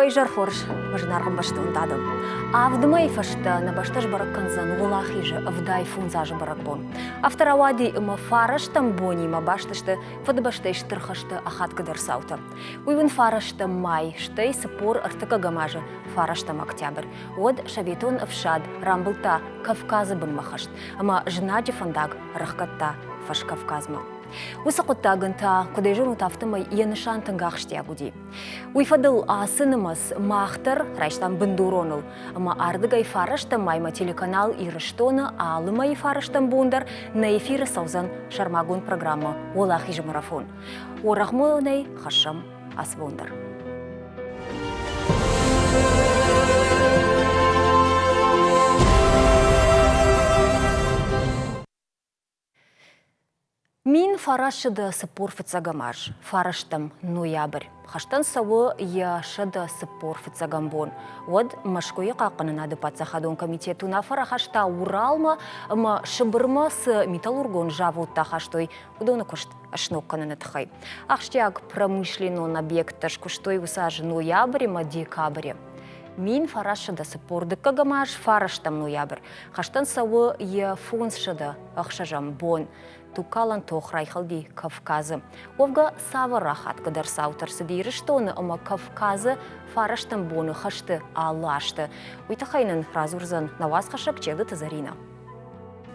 Уӕ изӕр хорз, мӕ зынаргъ ӕмбӕстон адӕм. Авд мӕйы фӕстӕ нӕ бӕстӕ сбӕрӕг кӕндзӕн Уӕлахизы 75 азы бӕрӕгбон. Афтӕ рауади ӕмӕ фарӕстӕм бонимӕ баст сты Фыдыбӕстӕйы Стыр хӕсты ахадгӕдӕр цаутӕ. Уый уын фарӕстӕм май, стӕй 43 азы фарӕстӕм октябрь. Уӕд Советон ӕфсад рамбылдта Кавказы бынмӕ хӕст ӕмӕ знаджы фӕндаг рахгӕдта Фӕскавказмӕ. Уыцы хъуыддагӕн та, куыд ӕй зонут, афтӕмӕй йӕ нысан тынг ахсджиаг уыди. Уый фӕдыл ацы нымӕц мах дӕр райстам бындуроныл ӕмӕ ардыгӕй фарӕстӕм маймӕ телеканал Ирыстоны алы мӕйы фарӕстӕм бон дӕр нӕ эфиры цӕудзӕн сӕрмагонд программӕ Уӕлахизы марафон. Уӕрӕхмонӕй хӕссӕм ацы бон дӕр. 1945 аз, фарӕстӕм ноябрь, хӕстӕн цӕуы йӕ 145 бон. Уӕд Мӕскуыйы хъахъхъӕнынады паддзахадон комитет уынаффӕ рахаста Уралмӕ ӕмӕ Сыбырмӕ цы металлургон заводтӕ хастой, уыдоны куыст сног кӕныны тыххӕй. Ахсджиаг промышленнон объекттӕ скуыстой уыцы аз ноябрь ӕмӕ декабры. 1942 аз фарӕстӕм ноябрь хӕстӕн цӕуы йӕ 506-ӕм бон. Тугкалӕн тох райхӕлди Кавказы. Уӕвгӕ, цавӕр рахатгӕдӕр цаутӕ рцыди Ирыстоны ӕмӕ Кавказы фарӕстӕм боны хӕсты алы азты, уый тыххӕй нын радзурдзӕн нӕ уацхӕссӕг Челдыты Зӕринӕ.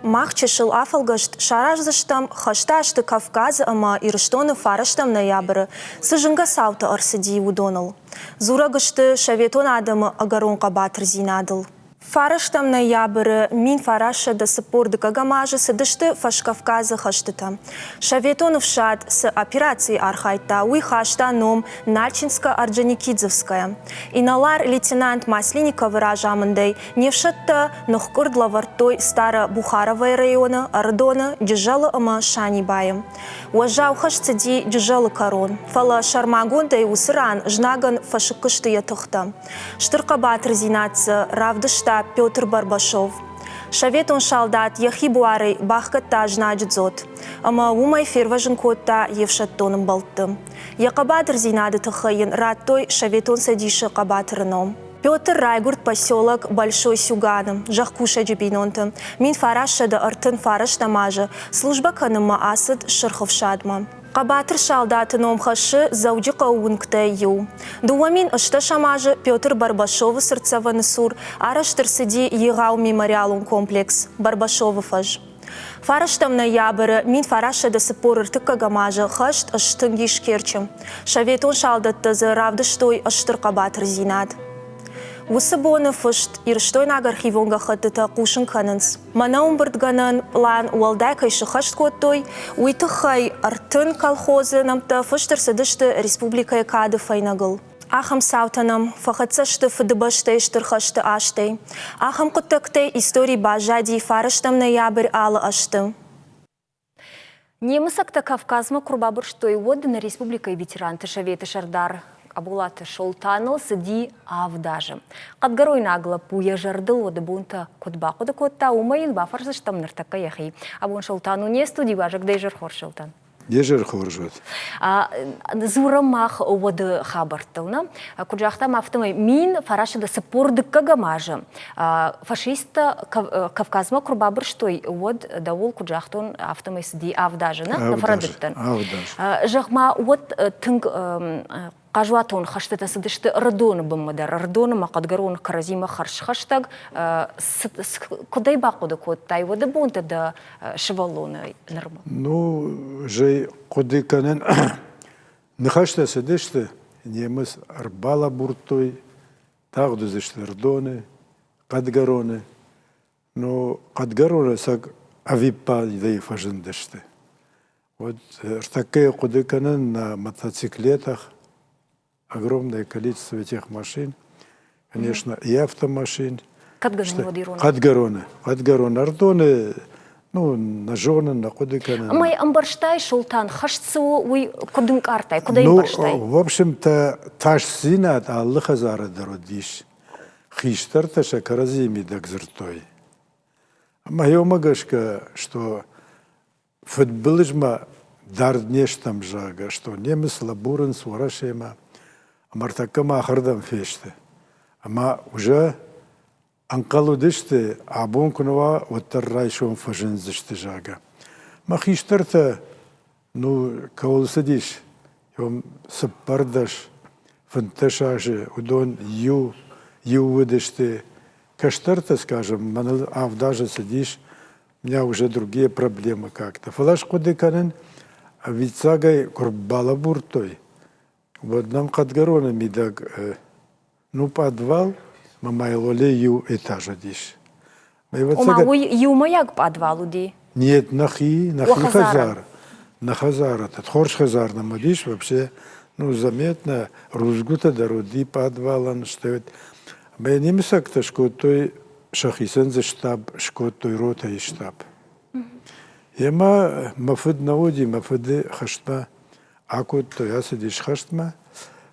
Мах чысыл афӕлгӕст сараздзыстӕм хӕсты азты Кавказы ӕмӕ Ирыстоны фарӕстӕм ноябры цы зынгӕ цаутӕ ӕрцыди, уыдоныл. Дзурӕг сты советон адӕмы ӕгӕрон хъӕбатырдзинадыл. Фарӕстӕм ноябры 1942 азы цыдысты Фӕскавказы хӕстытӕ. Советон ӕфсад цы операцийы архайдта, уый хаста ном Нальчинско-Орджоникидзевская. Инӕлар-лейтенант Масленниковы разамындӕй не фсӕдтӕ ныхкъуырд лӕвӕрдтой Старо-Бухаровойы районы, Ӕрыдоны, Джызӕлы ӕмӕ Санибайы. Уӕззау хӕст цыди Джызӕлы кӕрон, фӕлӕ сӕрмагондӕй уыцы ран знагӕн фӕсыкк сты йӕ тыхтӕ. Стыр хъӕбатырдзинад дзы равдыста Петр Барбашов. Советон салдат йӕхи буарӕй бахгӕдта знаджы дзот ӕмӕ уымӕй фервӕзын кодта йе фсӕддон ӕмбӕлтты. Йӕ хъӕбатырдзинады тыххӕй йын радтой Советон Цӕдисы хъӕбатыры ном. Петр райгуырд поселок Большой Сюганы, зӕхкусӕджы бинонты. 1939 азы службӕ кӕнынмӕ ацыд Сырх ӕфсадмӕ. Хъӕбатыр салдаты ном хӕссы Дзӕуджыхъӕуы уынгтӕй иу. 2008 азы Петр Барбашовы цыртдзӕвӕны цур арӕзт ӕрцыди егъау мемориалон комплекс Барбашовы фӕз. Фарӕстӕм ноябры 1943 азы хӕст стынг ис Керчы. Советон салдӕттӕ дзы равдыстой стыр хъӕбатырдзинад. Уыцы боны фыст ирыстойнаг архивон гӕххӕттытӕ хъусын кӕнынц. Мӕнӕуӕмбырдгӕнӕн пълан уӕлдай кӕй сыххӕст кодтой, уый тыххӕй 30 колхозы нӕмттӕ фыст ӕрцыдысты республикӕйы кады фӕйнӕгыл. Ахӕм цаутӕ нӕм фӕхӕццӕ сты Фыдыбӕстӕйы Стыр хӕсты азтӕй. Ахӕм хъуыддӕгтӕй истори баззади фарӕстӕм ноябрь алы ӕзты. Немыцӕгтӕ Кавказмӕ куы рбабырстой, уӕд нӕ республикӕйы ветеранты советы сӕрдар Къаболаты Солтаныл цыди авд азы. Хъӕдгӕройнаг лӕппу йӕ зӕрдыл уӕды бонтӕ куыд бахъуыды кодта, уымӕй йын бафӕрсдзыстӕм ныртӕккӕ йӕхи. Абон Солтан у не студийы уазӕг, дӕ изӕр хорз, Солтан. Де зӕр хорз уӕд. Дзурӕм мах уӕды хабӕрттыл, нӕ? Куыд загътам, афтӕмӕй 1942 азы фашисттӕ Кавказмӕ куы рбабырстой, уӕд дӕуыл, куыд загътон, афтӕмӕй цыди авд азы, нӕ? Фӕрӕдыдтӕн. Зӕгъ-ма, уӕд тынг хъазуатон хӕстытӕ цыдысты Ӕрыдоны бынмӕ дӕр. Ӕрыдоны ӕмӕ Хъӕдгӕрон кӕрӕдзимӕ хӕрзхӕстӕг. Куыдӕй бахъуыды кодтай уӕды бонтӕ дӕ сывӕллоны нырмӕ? Ну, же хъуыды кӕнын, ныхӕстӕ цыдысты, немыц ӕрбалӕбурдтой, тагъд уыдзысты Ӕрыдоны, Хъӕдгӕроны. Но Хъӕдгӕроны ӕцӕг ӕвиппайдӕй фӕзындысты. Вот ӕртӕккӕйы хъуыды кӕнын на мотоциклетах огромное количество этих машин, конечно, и автомашин. Хъӕдгӕроны, Хъӕдгӕроны, Ӕрдоны, ну, нӕ зонын, нӕ хъуыды кӕнын. Ӕмӕ ӕмбӕрстай, Солтан, хӕст цы у, уый куыд ӕнкъардтай, куыд ӕй ӕмбӕрстай? Ну, в общем-то, тасдзинад алы хӕдзары дӕр уыдис. Хистӕртӕ сӕ кӕрӕдзийы мидӕг дзырдтой. Ӕмӕ уымӕ гӕсгӕ, что фыдбылызмӕ дард не стӕм, зӕгъгӕ, что немыц лӕбурынц Уӕрӕсемӕ. Ӕмӕ ӕртӕккӕ махырдӕм фесты. Ӕмӕ уже ӕнхъӕл уыдысты, абон куы нӕ уа, уӕддӕр райсом фӕзындзысты, зӕгъгӕ. Мӕ хистӕртӕ, ну, кӕуыл цыдис, 14, 15 азы, уыдон иу, иу уыдысты. Кӕстӕртӕ, скажем, мӕныл авд азы цыдис, у меня уже другие проблемы как-то. Фӕлӕ схъуыды кӕнын, ӕввиццагӕй куы рбалӕбурдтой, Уӕд нӕм Хъӕдгӕроны мидӕг ну пъадвал ӕмӕ Майлоле иу этаж уыдис. Ома уый иумӕйаг пъадвал уыди? Нет, нӕхи, нӕхи хӕдзар. Нӕ хӕдзары. Хорз хӕдзар нӕм уыдис вообще. Ну, заметно, рудзгуытӕ дӕр уыди пъадвалӕн, стӕй ӕмӕ немыцӕгтӕ скодтой, сӕхицӕн дзы штаб скодтой, ротӕйы штаб. Емӕ мӕ фыд нӕ уыди, мӕ фыды хӕстмӕ акодтой, ацыдис хӕстмӕ.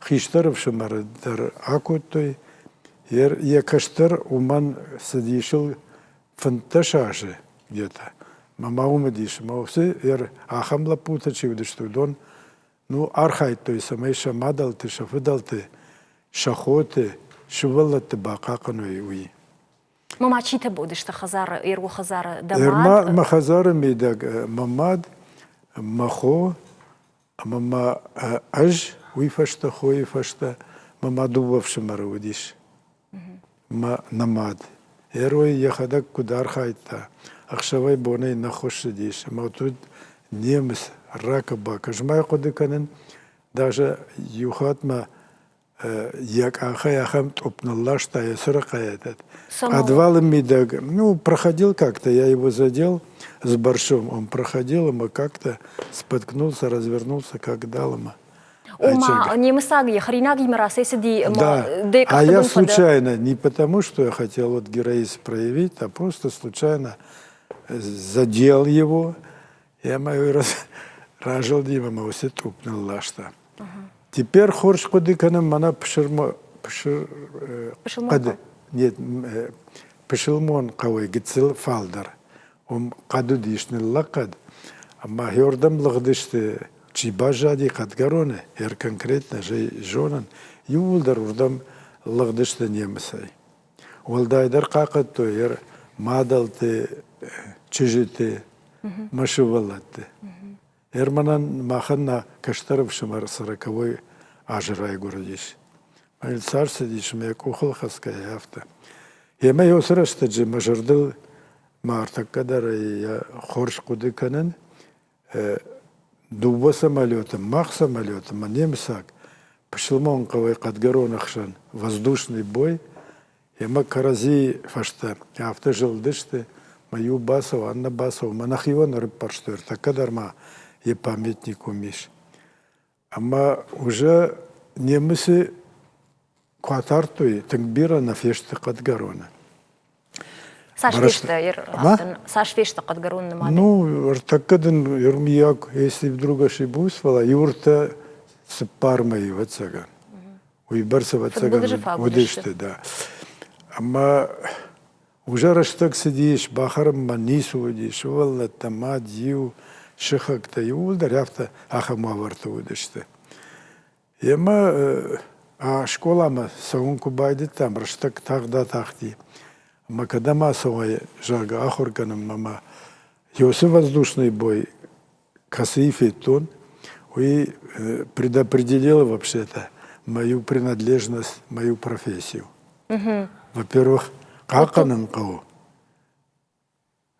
Хистӕр ӕфсымӕры дӕр акодтой. Йӕ кӕстӕр уымӕн цыдис ыл 15 азы где-то. Мӕ ма уым уыдис. Мӕ уыцы ахӕм лӕппутӕ чи уыдысты, уыдон ну, архайдтой, цӕмӕй сӕ мадӕлты, сӕ фыдӕлты, сӕ хоты, сывӕллӕтты бахъахъхъӕной, уый. Мама читӕ уыдысты хӕдзары, Ерго хӕдзары дӕ мад? Мӕ хӕдзары мидӕг мӕ мад, мӕ хо ӕмӕ ма ӕз уый фӕстӕ, хойы фӕстӕ, мӕ ма дыууӕ фсымӕры уыдис. Мӕ нӕ мад. Эрой йӕхӕдӕг куыд архайдта, ӕхсӕвӕй-бонӕй нӕ хуыссыдис ӕмӕ тут немыц ракӕ-бакӕ. Ӕз ма хъуыды кӕнын, даже иу хатт ма йӕ къахӕй ахӕм тъупп нылласта йӕ цырыхъӕй этот. Подвалы мидӕг, ну, проходил как-то, я его задел с борщом, он проходил, ӕмӕ как-то споткнулся, развернулся, как дал ӕмӕ. Ома, немыцаг йӕ хӕринагимӕ рацӕйцыди ӕмӕ Да, дӕ а я къӕхты бын фӕдӕ. случайно, не потому, что я хотел вот героизм проявить, а просто случайно задел его, и мӕ разылди ӕмӕ уыцы тъупп нылласта. Теперь хорз хъуыды кӕнын мӕнӕ пысырмо пысыр хъӕды нет пысылмон хъӕуӕй гыццыл фалдӕр. Уым хъӕд уыдис ныллӕг хъӕд. Ӕмӕ хёрдӕм лыгъдысты, чи баззади хъӕдгӕроны, ӕр конкретно зонын, иууылдӕр уырдӕм лыгъдысты немыцӕй. Уӕлдайдӕр хъахъхъӕдтой ӕр мадӕлты, чызджыты, мӕ сывӕллӕтты. Эрманӕн махӕн нӕ кӕстӕр ӕфсымӕр сороковой азы райгуырдис. Мӕ цар цыдис мӕ къухыл хӕцгӕйӕ афтӕ. Емӕ уыцы рӕстӕджы мӕ зӕрдыл мӕ ӕртӕккӕ дӕр йӕ хорз хъуыды кӕнын. Дыууӕ самолеты, мах самолет ӕмӕ немыцаг пысылмон хъӕуӕй Хъӕдгӕроны хсӕн воздушный бой Ӕмӕ кӕрӕдзийы фӕстӕ афтӕ зылдысты, мӕ иу бацӕуы, аннӕ бацӕуы, мӕ нӕхион ӕрыппӕрстой, ӕртӕккӕ дӕр ма йӕ памятник уым ис. Ӕмӕ уже немыцы куы атардтой, тынг бирӕ нӕ фесты Хъӕдгӕроны. Цас фесты, цас фесты Хъӕдгӕроны нымады? Ну, ӕртӕккӕ дын ӕрмийаг, если вдруг ошибусь, фӕлӕ иу ӕртӕ цыппар мӕйы, ӕвӕццӕгӕн. Уыйбӕрц, ӕвӕццӕгӕн, уыдысты, да. Ӕмӕ уже рӕстӕг цыдис, бахӕрынмӕ ницы уыди, сывӕллӕттӕ, мад, иу, сыхӕгтӕ, иууылдӕр афтӕ ахӕм уавӕрты уыдысты. Емӕ скъоламӕ цӕуын куы байдыдтам, рӕстӕг тагъд атахти. Ӕмӕ кӕдӕм ацӕуай, зӕгъгӕ, ахуыр кӕнынмӕ ма Иосы воздушный бой кӕцыйы федтон, уый предопределила вообще-то мою принадлежность, мою профессию. Во-первых, хъахъхъӕнын хъӕуы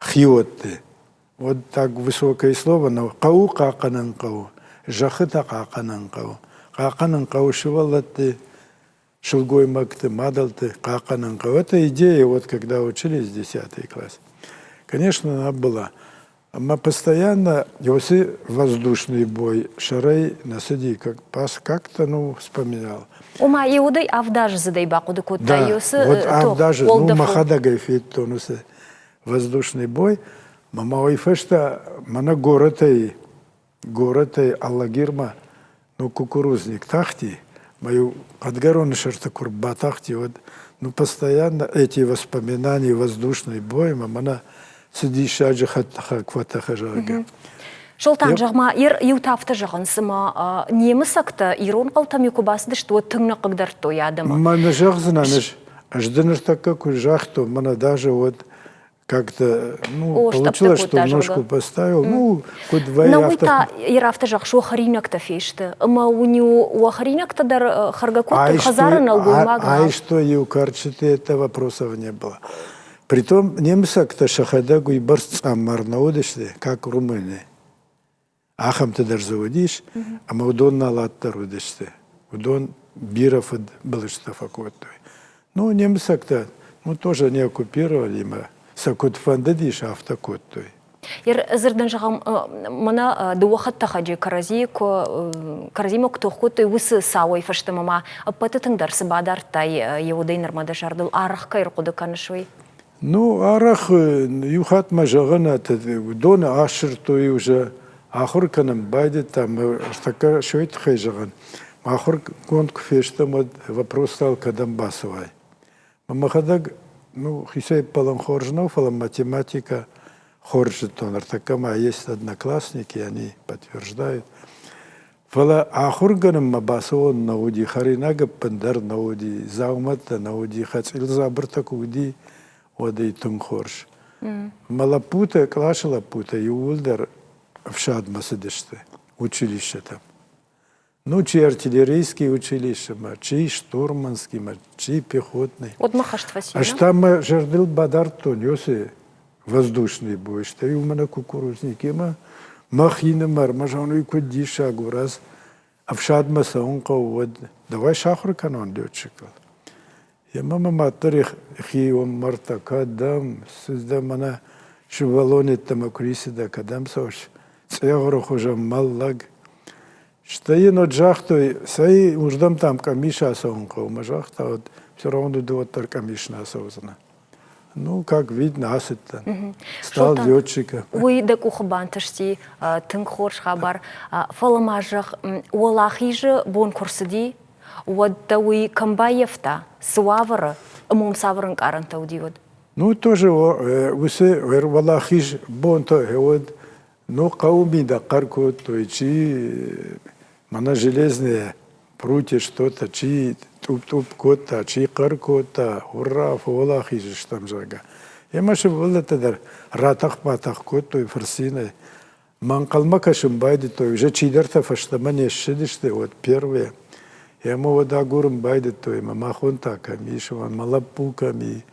хиуӕтты. Вот так высокое слово, но хъӕуы хъахъхъӕнын хъӕуы, зӕххытӕ хъахъхъӕнын хъӕуы. Хъахъхъӕнын хъӕуы сывӕллӕтты, сылгоймӕгты, мадӕлты хъахъхъӕнын хъӕуы. Это идея, вот когда учились 10 класс, конечно, она была. Ӕмӕ постоянно уыцы воздушный бой сӕрӕй нӕ цыди, как пас как-то, ну, вспоминал. Ома, иудӕй авдаздзыдӕй бахъуыды кодта Да, вот авдазы, ну, мӕхӕдӕг ӕй федтон уыцы воздушный бой. Мӕ уый фӕстӕ мӕнӕ горӕтӕй горӕтӕй Алагирмӕ ну, кукурузник тахти, мою хъӕдгӕроны сӕрты куы рбатахти, уӕд ну, постоянно эти воспоминания воздушный бой мӕ мӕнӕ цы диссаджы хӕдтӕхӕг фӕтӕхы, зӕгъгӕ. Солтан, зӕгъ-ма, иутӕ афтӕ зӕгъынц, цыма немыцӕгтӕ ирон хъӕутӕм-иу куы бацыдысты, уӕд тынг нӕ хъыгдардтой адӕмы. Мӕнӕ зӕгъдзынӕн ӕз, ӕз дын ныртӕккӕ куы загътон, мӕнӕ даже вот как-то, ну, О, получилось, что ножку поставил, ну, куыд вӕййы, На уый та йӕ афтӕ зӕгъ, уӕ хӕринӕгтӕ фесты. Ӕмӕ уын-иу уӕ хӕринӕгтӕ дӕр хӕргӕ кодтой хӕдзары нӕлгоймаг А что иу кӕрчыты это вопросов не было. Притом немыцӕгтӕ сӕхӕдӕг уыйбӕрц цъаммар нӕ уыдысты, как румыны. Ахӕмтӕ дӕр дзы уыдис, ӕмӕ уыдон налатдӕр уыдысты. Уыдон бирӕ фыдбылызтӕ фӕкодтой. Ну, немыцӕгтӕ, ну, тоже не оккупировали ӕмӕ сӕ куыд фӕндыдис, афтӕ кодтой. Дзырдӕн зӕгъӕм, мӕнӕ дыууӕ хӕдтӕхӕджы кӕрӕдзийы куы кӕрӕдзимӕ куы тох кодтой, уыцы цауӕй фӕстӕмӕ ма ӕппӕты тынгдӕр цы бадардтай йӕ удӕй нырмӕ дӕ зӕрдыл арӕх кӕй ӕрхъуыды кӕныс, уый? Ну, арӕх иу хатт ма зӕгъын, уыдоны асырдтой уже ахуыр кӕнын байдыдтам, ӕртӕккӕ сой тыххӕй зӕгъын. Ахуыргонд куы фестӕм, уӕд вопрос стал, кӕдӕм бацӕуай. Мӕхӕдӕг, ну, хицӕй ӕппӕлын хорз нӕу, фӕлӕ математикӕ хорз зыдтон. Ӕртӕккӕ ма есть одноклассники, они подтверждают. Фӕлӕ ахуыргӕнынмӕ бацӕуӕн нӕ уыди, хӕринаг ӕппындӕр нӕ уыди, дзаумӕттӕ нӕ уыди, хӕцъил дзабыртӕ куы уыди, уӕд ӕй тынг хорз. Мӕ лӕппутӕ, къласы лӕппутӕ иууылдӕр ӕфсадмӕ цыдысты училищетӕм. Ну, чи артиллерийский училищемӕ, чи штурманскимӕ, чи пехотный. Уӕд ма хӕст фӕци, Ӕз та мӕ зӕрдыл бадардтон, уыцы воздушный бой, стӕй-иу мӕнӕ кукурузникимӕ мӕхинымӕр мӕ зон, уый куыд диссаг у, раз ӕфсадмӕ цӕуын хъӕуы, уӕд давай сахуыр кӕнон летчикыл. Емӕ мӕ мад дӕр хион мардта, кӕдӕм, цы дӕ мӕнӕ сывӕллон йеддӕмӕ куы ницы дӕ, кӕдӕм цӕуыс, цъегъыры хуызӕн мӕллӕг. Стӕй йын уӕд загътой, цӕй, уырдӕм дам къамис ацӕуын хъӕуы. Мӕ загъта, уӕд все равно ды уӕддӕр къамис нӕ ацӕудзынӕ. Ну, как видно, ацыдтӕн. Стал летчика. Уый дӕ къухы бантысти, тынг хорз хабар. Фӕлӕ ма зӕгъ, Уӕлахизы бон куы рцыди, уӕд дӕ уый кӕм баййӕфта, цы уавӕры, ӕмӕ уым цавӕр ӕнкъарӕнтӕ уыди уӕд? Ну, тоже уыцы Уӕлахиз бонтӕ уӕд Ну, хъӕуы мидӕг хъӕр кодтой, чи мӕнӕ железные прутья что-то, чи тъупп-тъупп кодта, чи хъӕр кодта, ура, фӕуӕлахиз стӕм, зӕгъгӕ. Ӕмӕ сывӕллӕттӕ дӕр ратӕх-батӕх кодтой фырцинӕй. Мӕ ӕнхъӕлмӕ кӕсын байдыдтой, уже чидӕртӕ фӕстӕмӕ не ссыдысты, вот первые. Ӕмӕ уӕд агурын байдыдтой, мӕ махон та кӕм ис, мӕ лӕппу кӕм и,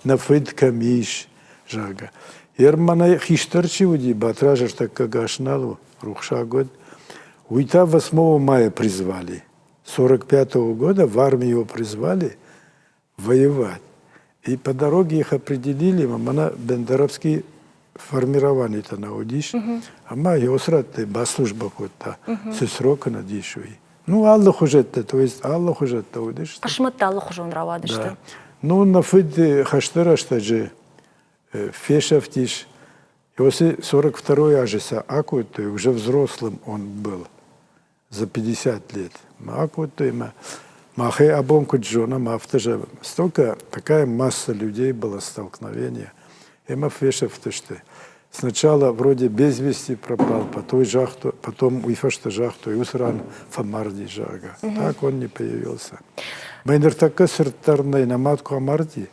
нӕ фыд кӕм ис. зӕгъгӕ. Ерманӕй хистӕр чи уыди, Батраз ӕртӕккӕ гас нал у, рухсаг уӕд, уый та 8 мая призвали. 45-го года в армию его призвали воевать. И по дороге их определили, мӕнӕ Бендеровский формирование-то нӕ уыдис, ӕмӕ йосрӕтты баслужбӕ кодта, цы срок ын уыдис, уый. Ну, алыхуызӕттӕ, то есть алыхуызӕттӕ уыдысты. Хъысмӕттӕ алыхуызон рауадысты. Да. Ну, нӕ фыд хӕсты рӕстӕджы фесӕфтис. Уыцы 42 азы сӕ акодтой, уже взрослым он был, за 50 лет. Мы акодтой, мӕ махӕй абон куыд зонӕм, афтӕ же столько, такая масса людей было столкновение. Ӕмӕ фесӕфтысты. Сначала вроде без вести пропал, потом, жахту, потом уый фӕстӕ загътой, уыцы ран фӕмарди, зӕгъгӕ. Так он не появился. Мӕ ныртӕккӕ сырддӕр нӕй, нӕ мад куы амарди,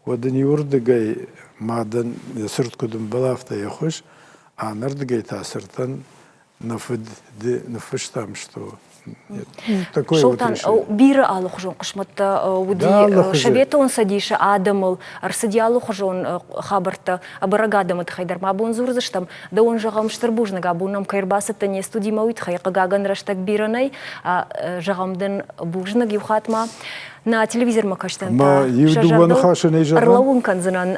уӕд ын иуырдыгӕй мадӕн йӕ сырд куыд ӕмбӕлы, афтӕ йӕ хуыз, аннӕрдыгӕй та сырдӕн нӕ фыд ды ныффыстам, что такой Солтан, вот бирӕ алыхуызон хъысмӕттӕ уыди Советон Цӕдисы адӕмыл, ӕрцыди алыхуызон хабӕрттӕ, ӕбӕрӕг адӕмы тыххӕй дӕр ма абон дзурдзыстӕм. Дӕуӕн зӕгъӕм, стыр бузныг, абон нӕм кӕй ӕрбацыдтӕ не студимӕ, уый тыххӕй хъыгагӕн рӕстӕг бирӕ нӕй. Зӕгъӕм дын бузныг иу хатт ма. Нӕ телевизормӕ кӕстӕн та сӕ зӕрдыл ӕрлӕууын кӕндзынӕн.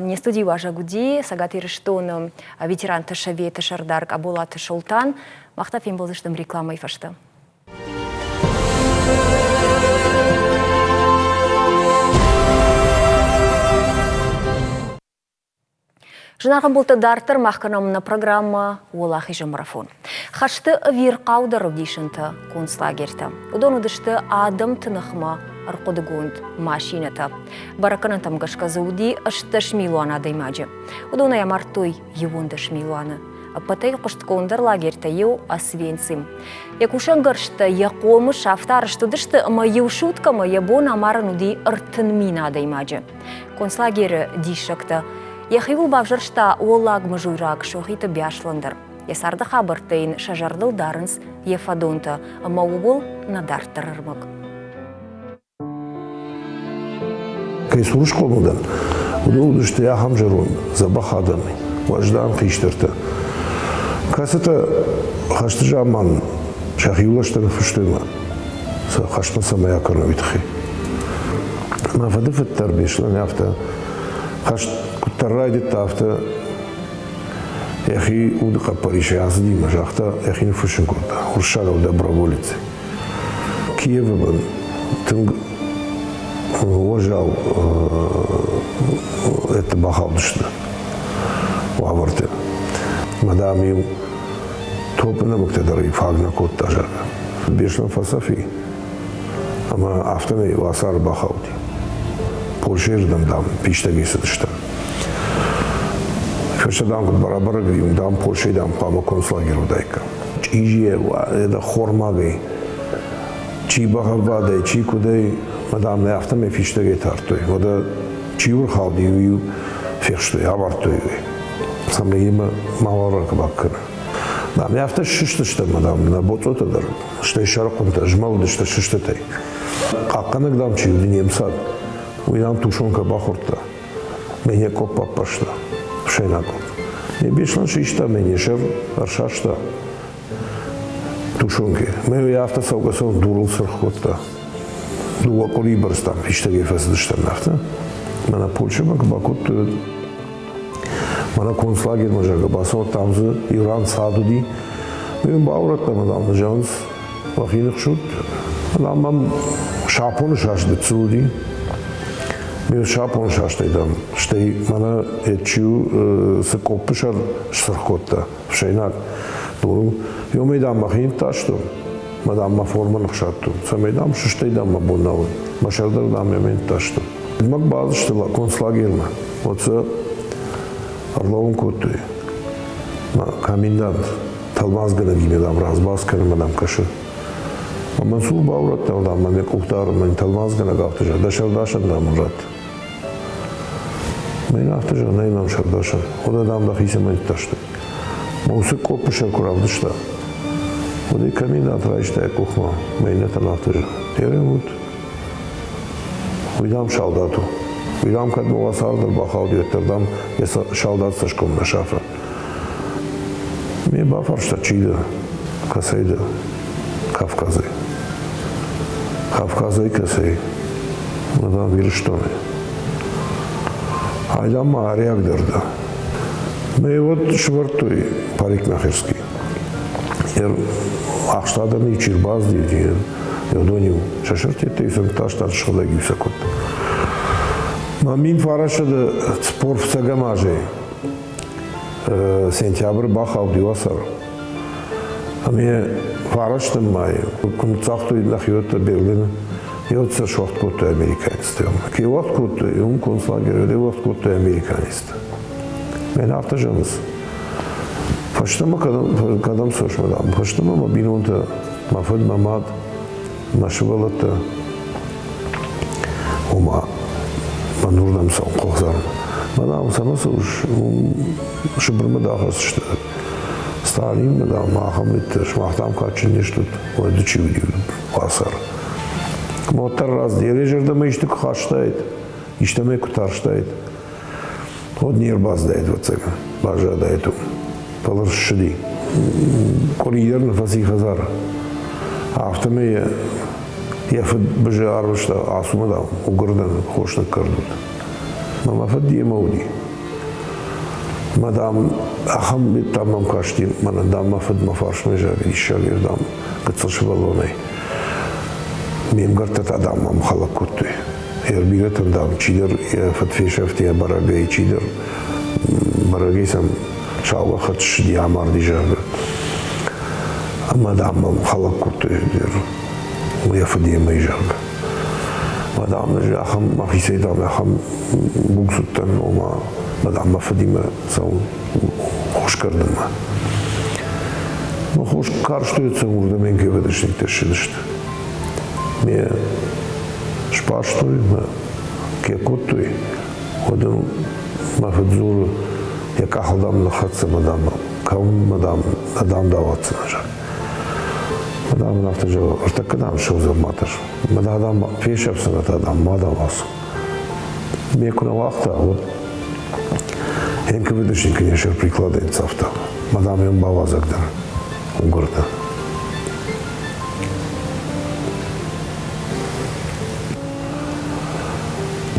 Не студийы уазӕг уыди Цӕгат Ирыстоны ветеранты советы сӕрдар Къаболаты Солтан. Мах та фембӕлдзыстӕм рекламӕйы фӕстӕ. Зынаргъ ӕмбӕлттӕ, дарддӕр мах кӕнӕм нӕ программӕ «Уӕлахизы марафон». Хӕсты ӕвирхъаудӕр ӕвдисӕнтӕ концлагертӕ. Уыдон уыдысты адӕмты ныхмӕ ӕрхъуыдыгонд машинӕтӕ. Бӕрӕггӕнӕнтӕм гӕсгӕ дзы уыди 18 милуан адӕймаджы. Уыдонӕй амардтой 11 милуаны. Ӕппӕтӕй хъуыстгонддӕр лагертӕй иу Освенцим. Йӕ кусӕнгӕрзтӕ йӕ хъомыс афтӕ арӕзт уыдысты, ӕмӕ иу суткӕмӕ йӕ бон амарын уыди 30 000 адӕймаджы. Концлагеры диссӕгтӕ йӕхиуыл бавзӕрста уӕллаг мызуйраг Сохиты Биаслан дӕр. Йӕ царды хабӕрттӕ йын сӕ зӕрдыл дарынц йӕ фӕдонтӕ, ӕмӕ ууыл нӕ дарддӕр ӕрмӕг. Кӕй цур схъомыл дӕн, уыдон уыдысты ахӕм зӕронд, дзӕбӕх адӕм, уӕздан хистӕртӕ, кӕцытӕ хӕсты заман сӕхи улӕстӕ ныффыстой мӕ сӕ хӕстмӕ цӕмӕй акӕной, уый тыххӕй. Мӕ фыдыфыд дӕр Беслӕн афтӕ хӕст куыддӕр райдыдта, афтӕ йӕхи уды хъӕппӕрисӕй ацыди мӕ загъта, йӕхи ныффыссын кодта уырыссагау доброволец. Киевы бын тынг уӕззау это бахаудысты уавӕрты. Мадам-иу топпы нӕмыгтӕ дӕр фаг нӕ кодта, зӕгъгӕ. Беслӕн фӕцӕф и, ӕмӕ афтӕмӕй уацары бахауди. Польшӕйы рдӕм, дам, фистӕгӕй цыдыстӕм. Фӕстӕ, дам, куыд барабӕрӕг и, дам, Польшӕйы, дам, хъуамӕ концлагер уыдаиккам. Чъизийӕ, хормагӕй, чи бӕгъӕввадӕй, чи куыдӕй, мӕ дам, нӕ афтӕмӕй фистӕгӕй тардтой. Уӕдӕ чи ӕрхауди, уый фехстой, авӕрдтой уый, цӕмӕй йемӕ мауал ракъбак кӕна. Дам, афтӕ ссыстыстӕм, мадам, нӕ боцъотӕ дӕр, стӕй сӕрыхъуынтӕ змӕлыдысты сыстытӕй. Хъахъхъӕнӕг, дам, чи уыди немыцаг, уый, дам, тушонкӕ бахордта. Мӕ къопп баппӕрста, ӕфсӕйнаг къопп. Ме Беслӕн систа, мӕ не сӕр ӕрсаста тушонки. Мӕ уый афтӕ цӕугӕ-цӕуын дурыл цыргъ кодта. Дыууӕ къуырийы бӕрц, дам, фистӕгӕй фӕцыдыстӕм афтӕ. Мӕнӕ Польшӕмӕ куы бакодтой, мӕнӕ концлагермӕ, зӕгъгӕ, бацӕуӕд, дам, дзы Иран цад уыди. Уый йын баурӕдта ӕмӕ, дам, зӕгъынц, Уӕхи ныхсут. Дам мӕм сапоны саст гыццыл уыди. Ме сапоны састӕй, дам, стӕй мӕнӕ чи цы къоппы сӕр сцыргъ кодта, ӕфсӕйнаг дурыл, ёмӕ, дам, мӕхи ныттастон, мӕ, дам, мӕ формӕ ныхсадтон, цӕмӕй, дам, сыстӕй, дам, мӕ бон нал уыд. Мӕ сӕр дӕр, дам, ӕмӕ ныттастон. Мӕг бацыдысты концлагермӕ, уӕд сӕ ӕрлӕууын кодтой. Мӕ комендант тӕлмацгӕнӕгимӕ, дам, разбас кӕнынмӕ, дам, кӕсы. Мансур баурӕдта, дам, мӕ къухдар, мӕн тӕлмацгӕнӕг афтӕ зӕгъ, дӕ сӕрдасӕн, дам, ын ратт. Мӕн афтӕ зӕгъ, нӕй мӕм сӕрдасӕн. Уӕдӕ, дам, дӕхицӕн мӕ ныттастай. Мӕ уыцы къоппы сӕр куы равдыста, уӕд ӕй комендант райста йӕ къухмӕ, мӕ иннӕтӕн афтӕ зӕгъ, Ерем ут, уый, дам, салдат у. Уый, дам, кӕд мӕ уацары дӕр бахауди, уӕддӕр, дам, йӕ салдат цӕсгом нӕ сафы. Ме бафарста, чи дӕ, кӕцӕй дӕ? Кавказӕй. Кавказӕй кӕцӕй? Мадам Ирыстонӕй. Айдам ма ариаг дӕр дӕ. Мӕ уӕд сывӕрдтой парикмахерский. Ахст адӕм чи рбацыди, уыдон-иу сӕ сӕртӕттӕй фӕмтаста, сыгъдӕг-иу сӕ кодта. Мӕ мин фарасады 45 азӕй сентябры бахауди уацар. Ӕмӕ фарӕстӕм майы куы ныццагътой нӕхиуӕттӕ Берлины, еуӕд сӕ суӕгъд кодтой американецтӕ. Ке уӕгъд кодтой, уым концлагеры уӕгъд кодтой американецтӕ. Мӕн афтӕ зӕгъынц. Фӕстӕмӕ кӕдӕм цӕуыс, мадам? Фӕстӕмӕ мӕ бинонтӕ, мӕ фыд, мӕ мад, мӕ сывӕллӕттӕ, ома мӕн уырдӕм цӕуын хъӕудзӕн. Мадам, цӕмӕ цӕуыс? Уым Сыбырмӕ дӕ ахӕсдзысты. Сталинмӕ, дам, ахӕм митӕ, сымах, дам, кадджын не стут, уӕд чи уыди уацар. Уӕддӕр рацыд, йӕ зӕрдӕмӕ исты куы хастаид, истӕмӕй куы тарстаид, уӕд не рбацыдаид, ӕвӕццӕгӕн, баззадаид уым. Фӕлӕ ссыди. Къуыри дӕр нӕ фӕци хӕдзары. Афтӕмӕй йӕ фыд Бызы арвыста, ацу, дам, уыгӕрдӕны хос ныккӕрдут. Мӕ мӕ фыд йемӕ уыди. Мӕ, дам, ахӕм дам мӕм касти, мӕнӕн, дам, мӕ фыд мӕ фарсмӕ зӕгъы, диссаг, дам, гыццыл сывӕллонӕй. Ме мгӕрттӕ та, дам, мӕм хӕлӕг кодтой. Ӕрбирӕтӕн, дам, чидӕр йӕ фыд фесӕфт йӕ бӕрӕгӕй, чидӕр бӕрӕгӕй сӕм саугӕххӕтт ссыди, амарди, зӕгъгӕ. Ӕмӕ, дам, мӕм хӕлӕг кодтой йӕ фыд йемӕ, зӕгъгӕ. Мӕ, дам, ахӕм мӕхицӕй, дам, ахӕм буц уыдтӕн, ома, мӕ, дам, мӕ фыдимӕ цӕуын хосгӕрдынмӕ. Ну, хорз карстой сӕ уырдӕм НКВДшниктӕ ссыдысты. Ме сбастой мӕ кӕ кодтой, уӕд ын мӕ фыд дзуры, йӕ къахыл дам ныххӕццӕ мӕ дам, кӕм дам, нӕ дам дауадздзынӕ, зӕгъ. Мӕ дам ын афтӕ зӕгъы, ӕртӕккӕ дам ссӕудзӕн ма тӕрс. Мӕ дам фесӕфдзынӕ та дам ма дам ацу. Ме куы нӕ уагъта, уӕд НКВДшник не прикладӕй ныццавта. Мадам йӕм бауазӕг дӕр угуыртӕ.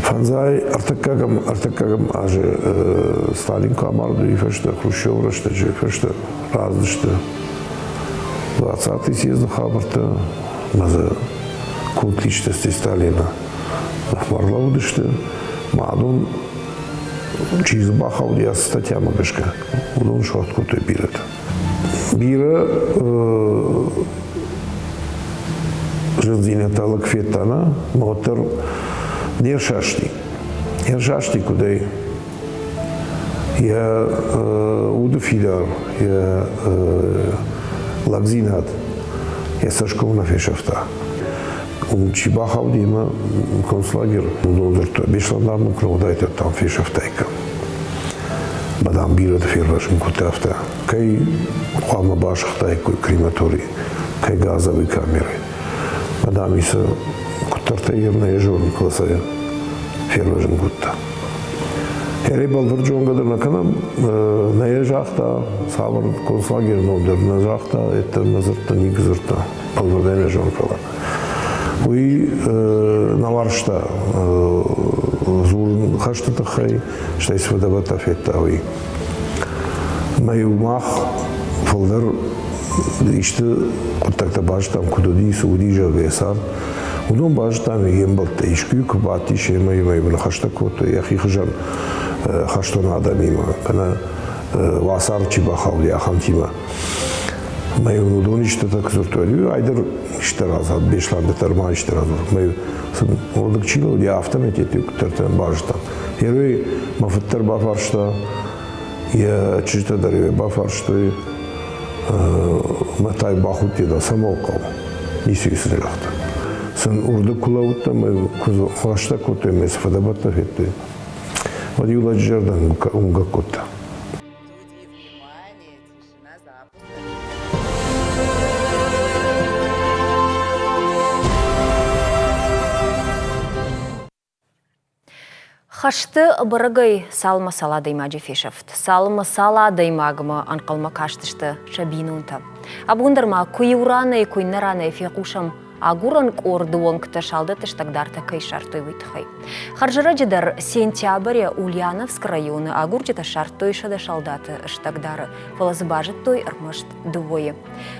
Фӕндзай ӕртыккӕгӕм ӕртыккӕгӕм азы Сталин куы амард, уый фӕстӕ Хрущевы рӕстӕджы фӕстӕ раздысты Двадцатый съезды хабӕрттӕ ӕмӕ дзы культ личности Сталина ныхмӕ ӕрлӕууыдысты. Ма адон чи дзы бахауди ацы статьямӕ гӕсгӕ, уыдон суӕгъд кодтой бирӕтӕ. Бирӕ зындзинӕдтӕ лӕг федта, нӕ, ӕмӕ уӕддӕр не рсасти. Не рсасти куыдӕй? Йӕ уды фидар, йӕ лӕгдзинад йӕ цӕсгом нӕ фесӕфта. Уым чи бахауди ӕмӕ концлагер, уыдон дзырдтой, Беслан, дам, куы нӕ уыдаид, уӕд, дам, фесӕфтаиккам. Мӕ, дам, бирӕты фервӕзын кодта афтӕ. Кӕй хъуамӕ басыгътаиккой крематорий, кӕй газовый камерӕй. Мӕ, дам, исы куыддӕртӕ йе нӕ зонын, фӕлӕ сӕ фервӕзын кодта. Ӕри бӕлвырд зонгӕ дӕр нӕ кӕнӕм, нӕ йӕ загъта, цавӕр концлагеры ном дӕр нӕ загъта, ӕддӕр нӕ дзырдта, никуы дзырдта, бӕлвырдӕй нӕ зоны, фӕлӕ. Уый нӕ уарзта дзурын хӕсты тыххӕй, стӕй цы фыдӕбӕттӕ федта, уый. Мӕ-иу мах фылдӕр исты хъуыддӕгтӕ базыдтам, куыд уыди, цы уыди, зӕгъгӕ, йӕ цард. Уыдон базыдтам йе мбӕлттӕ, искуы куы бадтис ӕмӕ йемӕ ныхӕстӕ кодтой йӕхи хуызӕн хӕстон адӕмимӕ, кӕнӕ уацары чи бахауди, ахӕмтимӕ. Мӕ уыдон истытӕ куы дзырдтой, айдӕр исты радзырд, Беслӕнты дӕр ма исты радзырд. Мӕ сын уырдыг чи лӕууыди, афтӕмӕй куыддӕртӕ базыдтам. Первый мӕ фыд дӕр бафарста, йӕ чызджытӕ дӕр йӕ бафарстой, мӕ тай бахудти да цӕмӕл хъӕуы. Ницы сын загъта. Сын уырдыг куы лӕууыдтӕн, мӕ куы хӕстӕ кодтой, мӕ цы фыдӕбӕттӕ федтой, уӕд иу лӕджы зӕрдӕ уынгӕг кодта. Хӕсты бӕрӕгӕй цалынмӕ цал адӕймаджы фесӕфт, цалынмӕ цал адӕймагмӕ ӕнхъӕлмӕ кастысты сӕ бинонтӕ. Абон дӕр ма куы иу ранӕй, куы иннӕ ранӕй фехъусӕм агурӕн къорды уӕнгтӕ салдӕтты стӕгдартӕ кӕй ссардтой, уый тыххӕй. Хӕрзӕрӕджы дӕр сентябры Ульяновскы районы агурджытӕ ссардтой 100 салдаты стӕгдары, фӕлӕ дзы базыдтой ӕрмӕст дыууӕйы.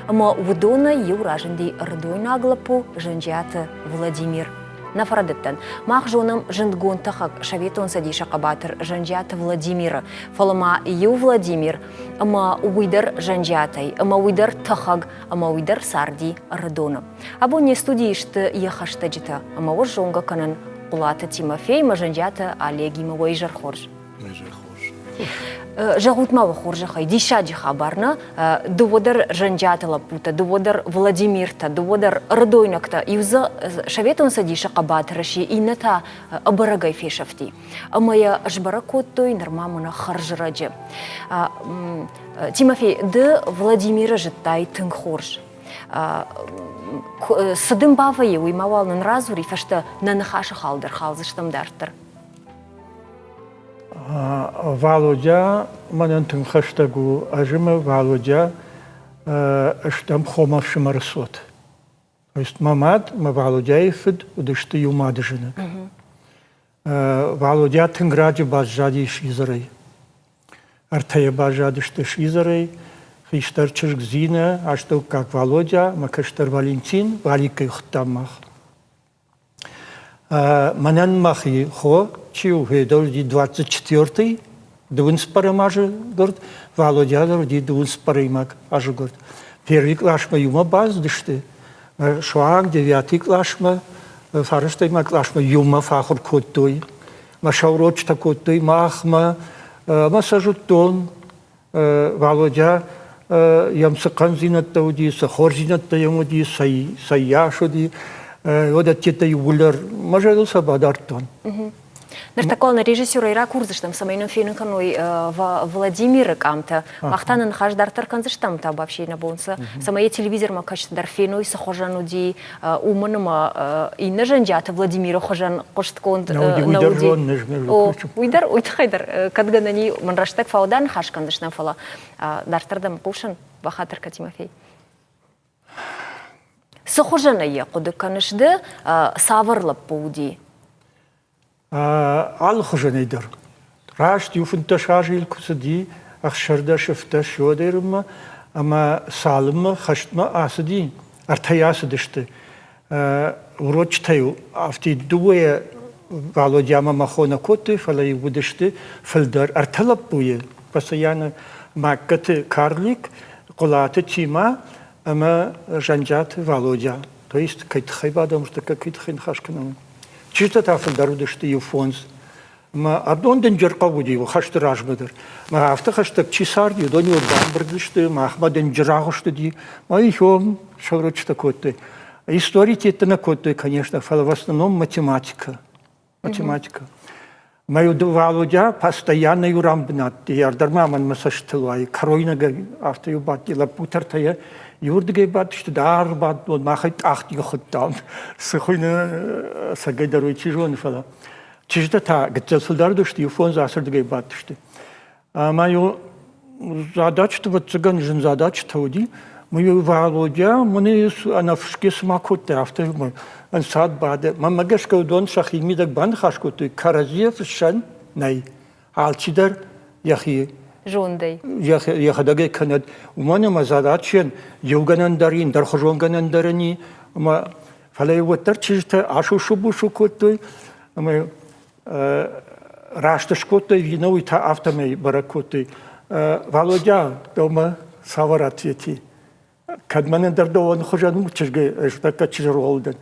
Ӕмӕ уыдонӕй иу разынди ӕрыдойнаг лӕппу Зӕнджиаты Владимир. Нӕ фӕрӕдыдтӕн. Мах зонӕм зындгонд тӕхӕг Советон Цӕдисы хъӕбатыр Зӕнджиаты Владимиры, фӕлӕ ма иу Владимир ӕмӕ уый дӕр Зӕнджиатӕй, ӕмӕ уый дӕр тӕхӕг, ӕмӕ уый дӕр царди Ӕрыдоны. Абон не студийы сты йӕ хӕстӕджытӕ, ӕмӕ уӕ зонгӕ кӕнын Хъуылаты Тимофей ӕмӕ Зӕнджиаты Олегимӕ. Уӕ изӕр хорз. Изӕр хорз. Зӕгъут ма уӕ хорзӕхӕй, диссаджы хабар, нӕ? Дыууӕ дӕр Зӕнджиаты лӕппутӕ, дыууӕ дӕр Владимиртӕ, дыууӕ дӕр ӕрыдойнӕгтӕ. Иу дзы Советон Цӕдисы хъӕбатыр сси, иннӕ та ӕбӕрӕгӕй фесӕфти. Ӕмӕ йӕ сбӕрӕг кодтой нырма мӕнӕ хӕрзрӕджы. Тимофей, ды Владимиры зыдтай тынг хорз. Цы дын бавӕййы, уый ма уал нын радзури, фӕстӕ нӕ ныхасы хал дӕр халдзыстӕм дарддӕр. Валодя мӕнӕн тынг хӕстӕг у. Ӕз ӕмӕ Валодя стӕм хомӕфсымӕры цот. То есть мӕ мад мӕ Валодяйы фыд уыдысты иу мады зӕнӕг. Валодя тынг раджы баззади сидзӕрӕй. Ӕртӕйӕ баззадысты сидзӕрӕй. Хистӕр чызг Зинӕ, астӕуккаг Валодя ӕмӕ кӕстӕр Валентин, Валиккӕй хуыдтам мах. Мӕнӕн мӕхи хо, чи у, Федор уыди 24-й, дыууын цыппӕрӕм азы гуырд, Валодя дӕр уыди дыууын цыппӕрӕймаг азы гуырд. Первый къласмӕ иумӕ бацыдысты, суанг девятый къласмӕ, фарӕстӕймаг къласмӕ иумӕ фӕахуыр кодтой. Мӕ сӕ урочытӕ кодтой махмӕ, мӕ сӕ зыдтон. Валодя йӕм цы хъӕндзинӕдтӕ уыди, цы хорздзинӕдтӕ йӕм уыди, цӕйас уыди, уыдӕттӕ иууылдӕр мӕ зӕрдыл сӕ бадардтон. Ныртӕккӕ нӕ режиссерӕй ракурдзыстӕм, цӕмӕй нын фенын кӕной Владимиры къамтӕ. Мах та нын ныхас дарддӕр кӕндзыстӕм табуафси нӕ бон цы, цӕмӕй йӕ телевизормӕ кӕсджытӕ дӕр феной, цы хуызӕн уыди, уымӕн ӕмӕ иннӕ Зӕнджиаты Владимиры хуызӕн хъуыстгонд нӕ уыди. О, уый дӕр, уый тыххӕй дӕр кӕд гӕнӕн и, мын рӕстӕг фӕуыда ныхас кӕндзыстӕм, фӕлӕ дарддӕр дӕм хъусын, бахатыр кӕ, Тимофей. Цы хуызӕнӕй йӕ хъуыды кӕныс ды, цавӕр лӕппу уыди? Алыхуызӕнӕй дӕр. Раст иу 15 азы йыл куы цыди, 16 17 уӕдӕй ӕмӕ цалынмӕ хӕстмӕ ацыди, ӕртӕйӕ ацыдысты. Урочытӕ-иу афтид дыууӕйӕ Валодямӕ мӕ хо нӕ кодтой, фӕлӕ-иу уыдысты фылдӕр ӕртӕ лӕппуйы, Пасаяны Магкаты Карлик, Хъуылаты Тима ӕмӕ Зӕнджиаты Валодя. То есть кӕй тыххӕй бадӕм, кӕй тыххӕй ныхас кӕнӕм. Чызджытӕ та фылдӕр уыдысты иу фондз. Ӕмӕ адон дынджыр хъӕу уыди хӕсты размӕ дӕр. Мӕ афтӕ хӕстӕг чи царди, уыдон-иу бамбырд сты, махмӕ дынджыр агъуыст уыди. Мӕ ихом сӕврыччытӕ кодтой. Историтетты нӕ кодтой, конечно, фӕлӕ в основном математика. Математика. Мӕ Валодя постоянно-иу ран бынат ӕрдӕр ма мӕнмӕ цӕстытыл уайы. Кӕройнаг афтӕ-иу бадти лӕппутӕ ӕртӕйӕ иуырдыгӕй бадтысты, даргъ бадтон, махӕй тъахтига хуыдтам. Цы хуыйны, ӕцӕгӕй дӕр уый чи зоны, фӕлӕ чызджытӕ та гыццыл фылдӕр уыдысты, иу фондз ацырдыгӕй бадтысты. Ӕмӕ-иу задачты, ӕвӕццӕгӕн, зын задачтӕ уыди. Мы Валодя мын ӕнӕфысгӕ цыма кодта, афтӕ ӕнцад бады. Мӕнмӕ гӕсгӕ уыдон сӕхи мидӕг баныхас кодтой, кӕрӕдзийӕ фыссӕн нӕй. Алчидӕр йӕхи зондӕй. Йӕхӕдӕг ӕй кӕнӕд. Уымӕн ӕмӕ задачӕн иугӕнӕн дӕр и, ӕндӕрхуызон гӕнӕн дӕр ын и. Ӕмӕ фӕлӕ уӕддӕр чызджытӕ асусу-бусу кодтой ӕмӕ раст скодтой ӕви нӕ, уый та афтӕмӕй бӕрӕг кодтой. Валодя, дӕумӕ цавӕр ответи? Кӕд мӕнӕн дӕр дӕуӕн хуызӕн у чызгӕй, ӕз тӕккӕ чызджы ролы дӕн.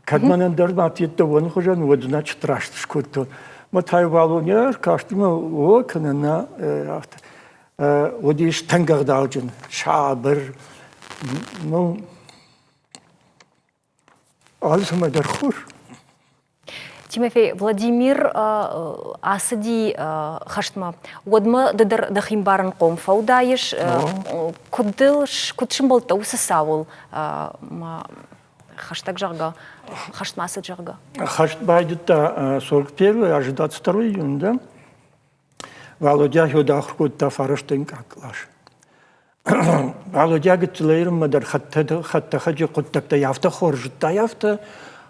Кӕд мӕнӕн дӕр мӕ ответ дӕуӕн хуызӕн, уӕд значит раст скодтон. Мӕ та Валоня ӕркасти мӕ о кӕнӕ нӕ афтӕ. Уыдис тынг ӕгъдауджын, сабыр, ну, алцӕмӕ дӕр хур. Тимофей, Владимир ацыди хӕстмӕ. Уӕдмӕ ды дӕр дӕхи мбарынхъом фӕуыдаис. Куыд дыл, куыд сымбӕлдтӕ уыцы цауыл хӕстӕг, зӕгъгӕ, хӕстмӕ ацыд, зӕгъгӕ? Хӕст байдыдта 41 азы 22 июнь, да? Валодя йод ахуыр кодта фарастӕнкъаг къласы. Валодя гыццылӕй дӕр хӕдтӕхӕджы хъуыддӕгтӕй афтӕ хорз зыдта, афтӕ,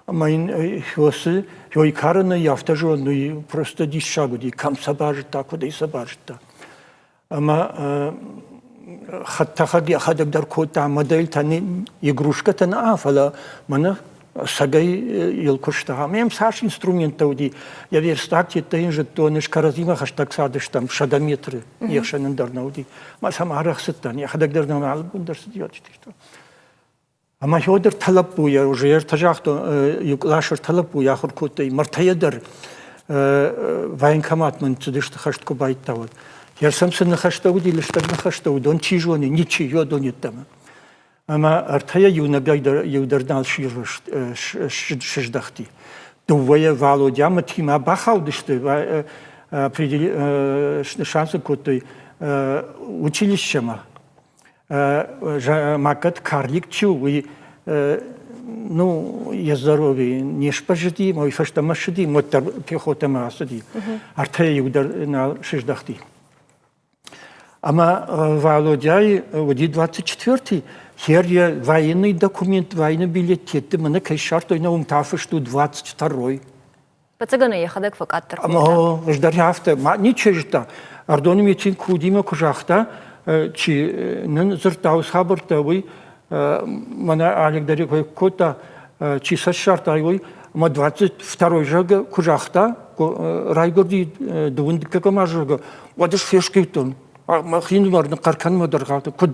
ӕмӕ йын Хёсы, Хёй карыны афтӕ зоны, уый просто диссаг уыди, кӕм сӕ базыдта, куыдӕй сӕ базыдта. Ӕмӕ хӕдтӕхӕг йӕхӕдӕг дӕр кодта модельтӕ, игрушкӕтӕ нӕ, фӕлӕ мӕнӕ сӕгӕй йыл куыста. Ӕмӕ йӕм цас инструменттӕ уыди, йӕ верстактӕ йын зыдтон, ӕз кӕрӕдзимӕ хӕстӕг цардыстӕм, 100 метры не хсӕн ӕндӕр нӕ уыди. Мӕ сӕм арӕх цыдтӕн, йӕхӕдӕг дӕр нӕм алы бон дӕр цыди. Ӕмӕ уӕд ӕртӕ лӕппуйӕ, уже ӕртӕ загътон, иу къласы ӕртӕ лӕппуйы ахуыр кодтой, мӕртӕйӕ дӕр военкоматмӕ ныццыдысты хӕст куы байдта, уӕд. Йӕ сӕм цы ныхӕстӕ уыди, лыстӕг ныхӕстӕ, уыдон чи зоны, ничи, уыдон йеддӕмӕ. Ӕмӕ ӕртӕйӕ иунӕгӕй дӕр иу дӕр нал сыздӕхти. Дыууӕйӕ Валодя ӕмӕ Тимӕ бахаудысты, снысан сын кодтой училищемӕ. Ма кӕд карлик чи у, уый ну, йӕ здоровье не сбӕззыди, уый фӕстӕмӕ ссыди, уӕддӕр пехотӕмӕ ацыди. Ӕртӕйӕ иу дӕр нал сыздӕхти. Ӕмӕ Валодяйы уыди 24-й, хер йӕ военный документ, военный билет тетты мӕнӕ кӕй ссардтой, нӕ уым та фыст у 22-й. Ӕвӕццӕгӕн йӕхӕдӕг фӕкъаддӕр кодта. Ӕмӕ ӕз дӕр афтӕ, ма ничи зыдта. Ӕрдоны митинг кудимӕ куы загъта, чи нын дзырдта уыцы хабӕрттӕ, уый мӕнӕ Алик дӕр кой кодта, чи сӕ ссардта, уый, ӕмӕ 22 зӕгъгӕ, куы загъта, райгуырди дыууын дыккӕгӕм аз, зӕгъгӕ, уӕд ӕз фесхъиудтон. Мӕхинымӕр ныхъхъӕр кӕнынмӕ дӕр хъавыдтӕн, куыд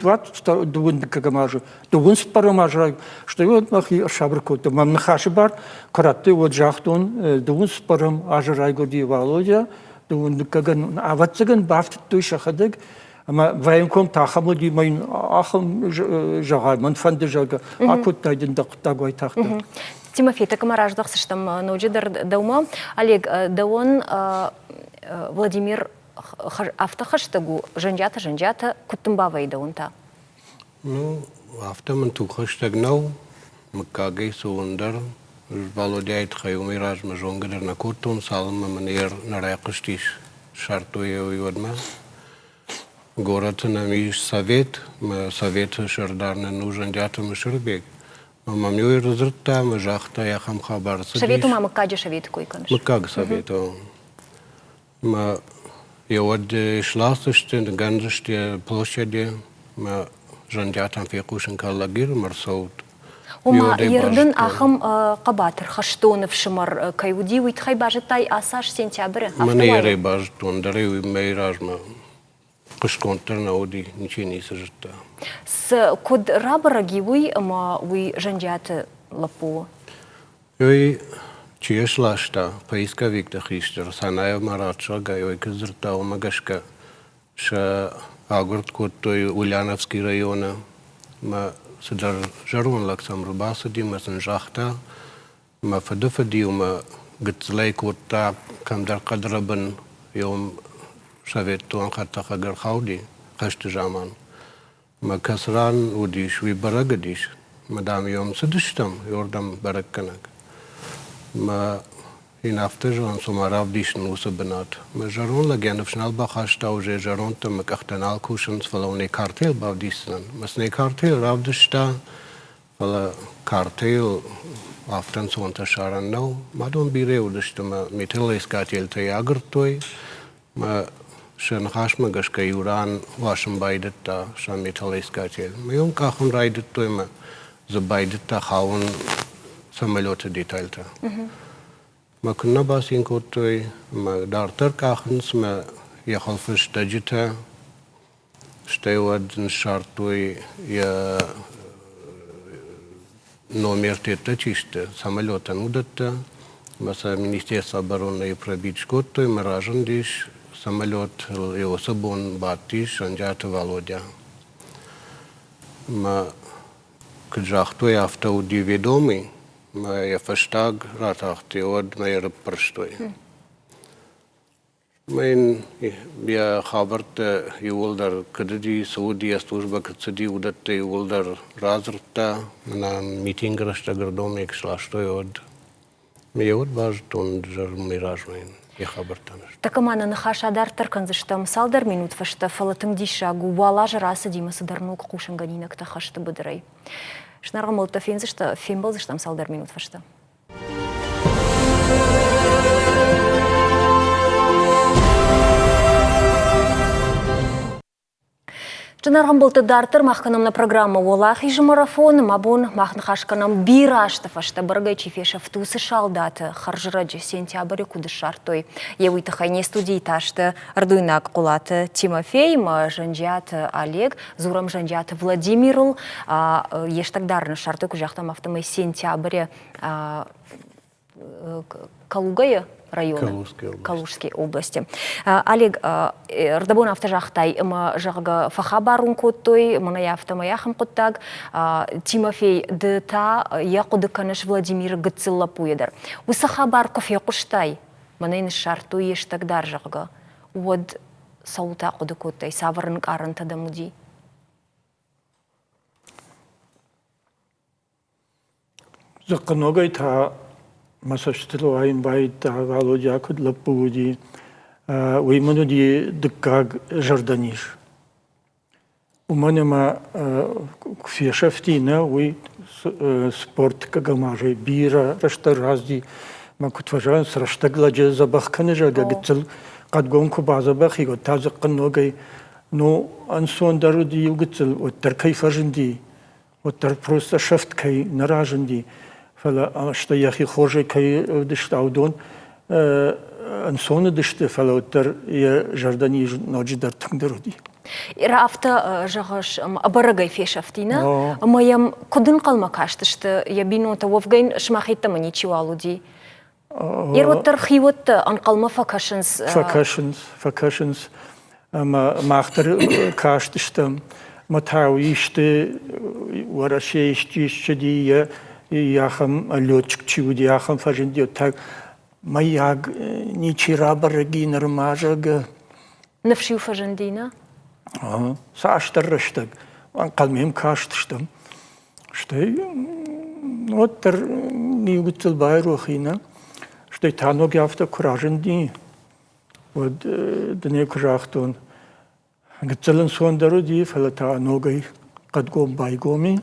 дыууын дыккӕгӕм азы, дыууын цыппӕрӕм азы рай, стӕй уӕд мӕхи ӕрсабыр кодтон. Мӕм ныхасы бар куы радтой, уӕд загътон, дыууын цыппӕрӕм азы райгуырди Валодя, дыууын дыккӕгӕн, ӕвӕццӕгӕн, бафтыдтой сӕхӕдӕг. Ӕмӕ военком та ахӕм уыди, мӕ йын ахӕм зӕгъай, мӕн фӕнды, зӕгъгӕ, акодтай дын дӕ хъуыддаг уайтагъддӕр. Тимофей, так ма раздӕхдзыстӕм ноджыдӕр дӕумӕ. Олег, дӕуӕн Владимир афтӕ хӕстӕг у, Зӕнджиаты-Зӕнджиаты, куыд дын бавӕййы дӕуӕн та? Ну, афтӕ мын тугхӕстӕг нӕу, мыггагӕй цӕуын дӕр. Валодяйы тыххӕй уымӕй размӕ зонгӕ дӕр нӕ кодтон, цалынмӕ мын нӕ райхъуыстис, ссардтой йӕ уый уӕдмӕ. Горӕты нӕм ис совет, мӕ советы сӕрдар нын у Зӕнджиаты Мысырбег. Мӕм иу ӕрдзырдта ӕмӕ загъта, ахӕм хабар цыдис. Советы ма мыггаджы советы кой кӕныс? Мыггаджы советы. Мӕ йӕ уӕд сласдзысты, ныгӕндзысты площади мӕ Зӕнджиатӕн фехъусын кӕн лагеры мӕ рцӕут. Ома, Ердын ахӕм хъӕбатыр хӕстоны фсымӕр кӕй уыди, уый тыххӕй базыдтай ацы аз сентябры? Мӕнӕ ерӕй базыдтон, дӕр ӕй мӕй размӕ хъуыстгонд дӕр нӕ уыди, ничи ницы зыдта. Цы, куыд рабӕрӕг и уый ӕмӕ уый Зӕнджиаты лӕппу у? Уый чи йӕ сласта, поисковикты хистӕр Санаев Марат, зӕгъгӕ, уый куыд дзырдта, уымӕ гӕсгӕ сӕ агуырд кодтой Ульяновский районы. Мӕ цыдӕр зӕронд лӕг сӕм ӕрбацыди мӕ сын загъта, мӕ фыдыфыд-иу мӕ гыццылӕй кодта кӕмдӕр хъӕдрӕбын, уым советтон хӕдтӕхӕг ӕрхауди хӕсты заман. Мӕ кӕцы ран уыдис, уый бӕрӕг уыдис. Мӕ дам, йӕм цыдыстӕм, уырдӕм бӕрӕггӕнӕг. Мӕ йын афтӕ зӕгъын, цума равдисын уыцы бынат. Мӕ зӕронд лӕг йӕ ныфс нал бахаста, уже зӕрондтӕ мӕ къӕхтӕ нал кусынц, фӕлӕ уын ӕй картӕйыл бавдисдзынӕн. Мӕ сын ӕй картӕйыл равдыста, фӕлӕ картӕйыл афтӕ ӕнцонтӕ ссарӕн нӕу. Мадон бирӕ уыдысты мӕ металлоискательтӕй агуырдтой, Мӕ сӕ ныхасмӕ гӕсгӕ иу ран уасын байдыдта сӕ металлоискатель. Мӕ йӕм къахын райдыдтой мӕ дзы байдыдта хауын самолеты детальтӕ. Мӕ куыннӕ бацин кодтой, мӕ дарддӕр къахынц мӕ йӕ хуылфы стӕджытӕ, Стӕй уӕд ныссардтой йӕ номертӕ чи сты, самолетӕн уыдӕттӕ. Ӕмӕ сӕ Министерство оборонайы пробит скодтой ӕмӕ разындис, самолетыл уыцы бон бадтис Зӕнджиаты Валодя. Ӕмӕ куыд загътой, афтӕ уыди ведомый, ӕмӕ йӕ фӕстаг ратахт, уӕд мӕ ӕрыппӕрстой. Ӕмӕ йын йӕ хабӕрттӕ иууылдӕр куыд уыди, цы уыди, йӕ службӕ куыд цыди, уыдӕттӕ иууылдӕр радзырдта. Мӕнӕ митингы рӕстӕг ӕрдомӕй куы сластой, уӕд йӕ уӕд базыдтон мӕ размӕ йын йӕ хабӕрттӕ. Так ӕмӕ нӕ ныхас адарддӕр кӕндзыстӕм цалдӕр минут фӕстӕ, фӕлӕ тынг диссаг у, уал азы рацыди мӕ цыдӕр ног хъусынгӕнинӕгтӕ хӕсты быдырӕй. Зынаргъ ӕмбӕлттӕ, фембӕлдзыстӕм цалдӕр минут фӕстӕ. Зынаргъ ӕмбӕлттӕ, дарддӕр мах кӕнӕм нӕ программӕ «Уӕлахизы марафон». Мӕ бон мах ныхас кӕнӕм бирӕ азты фӕстӕ бӕрӕгӕй чи фесӕфт, уыцы салдаты хӕрзрӕджы сентябры куыд ссардтой. Йе уый тыххӕй не студийы та сты ӕрдуйнаг Хъуылаты Тимофей ӕмӕ Зӕнджиаты Олег. Дзурӕм Зӕнджиаты Владимирыл. Йе стӕгдар ныссардтой, куы загътам, афтӕмӕй сентябры Калугайы районы, Калужской области. Олег, ӕрдӕбон афтӕ загътай, ӕмӕ, зӕгъгӕ, фӕхабар уын кодтой, мӕнӕ афтӕмӕй ахӕм хъуыддаг. Тимофей, ды та йӕ хъуыды кӕныс Владимиры гыццыл лӕппуйы дӕр. Уыцы хабар куы фехъуыстай, мӕнӕ йын ссардтой йе стӕгдар, зӕгъгӕ, уӕд цӕуыл та хъуыды кодтай, цавӕр ӕнкъарӕнтӕ дӕм уыди? Дзыхъхъынногӕй та мӕ цӕстытыл уайын байдыдта, Валодя куыд лӕппу уыди, уый мын уыди дыккаг зӕрдӕниз. Уымӕн ӕмӕ куы фесӕфти, нӕ, уый спорт гамазӕй бирӕ рӕстӕг рацыди. Мӕ куыд фӕзӕгъынц, рӕстӕг лӕджы дзӕбӕх кӕны, зӕгъгӕ, гыццыл хъӕдгом куы бадзӕбӕх и, уӕд та дзыхъхъынногӕй, ну, ӕнцондӕр уыди иу гыццыл, уӕддӕр кӕй фӕзынди, уӕддӕр просто сӕфт кӕй нӕ разынди, фӕлӕ стӕй йӕхи хорзӕй кӕй ӕвдыста, уыдон ӕнцон уыдысты, фӕлӕ уӕддӕр йӕ зӕрдӕниз ноджыдӕр тынгдӕр уыди. Афтӕ зӕгъыс, ӕбӕрӕгӕй фесӕфти, нӕ? Ӕмӕ йӕм куыд ӕнхъӕлмӕ кастысты йӕ бинонтӕ? Уӕвгӕ йын сымах йеддӕмӕ ничиуал уыди. Йе уӕддӕр хиуӕттӕ ӕнхъӕлмӕ фӕкӕсынц. Фӕкӕсынц, фӕкӕсынц. Ӕмӕ мах дӕр кастыстӕм, мӕ та исты Уӕрӕсейы исчи ссыди, йӕ ахӕм летчик чи уыди, ахӕм фӕзынди, так мыййаг ничи рабӕрӕг и нырма, зӕгъгӕ. Ныфс-иу фӕзынди, нӕ? Цасдӕр рӕстӕг ӕнхъӕлмӕ йӕм кастыстӕм. Стӕй уӕддӕр иу гыццыл байрох и, нӕ? Стӕй та ног афтӕ куы разынди, уӕд дын ӕй куы загътон, гыццыл ӕнцондӕр уыди, фӕлӕ та ногӕй хъӕдгом байгом и,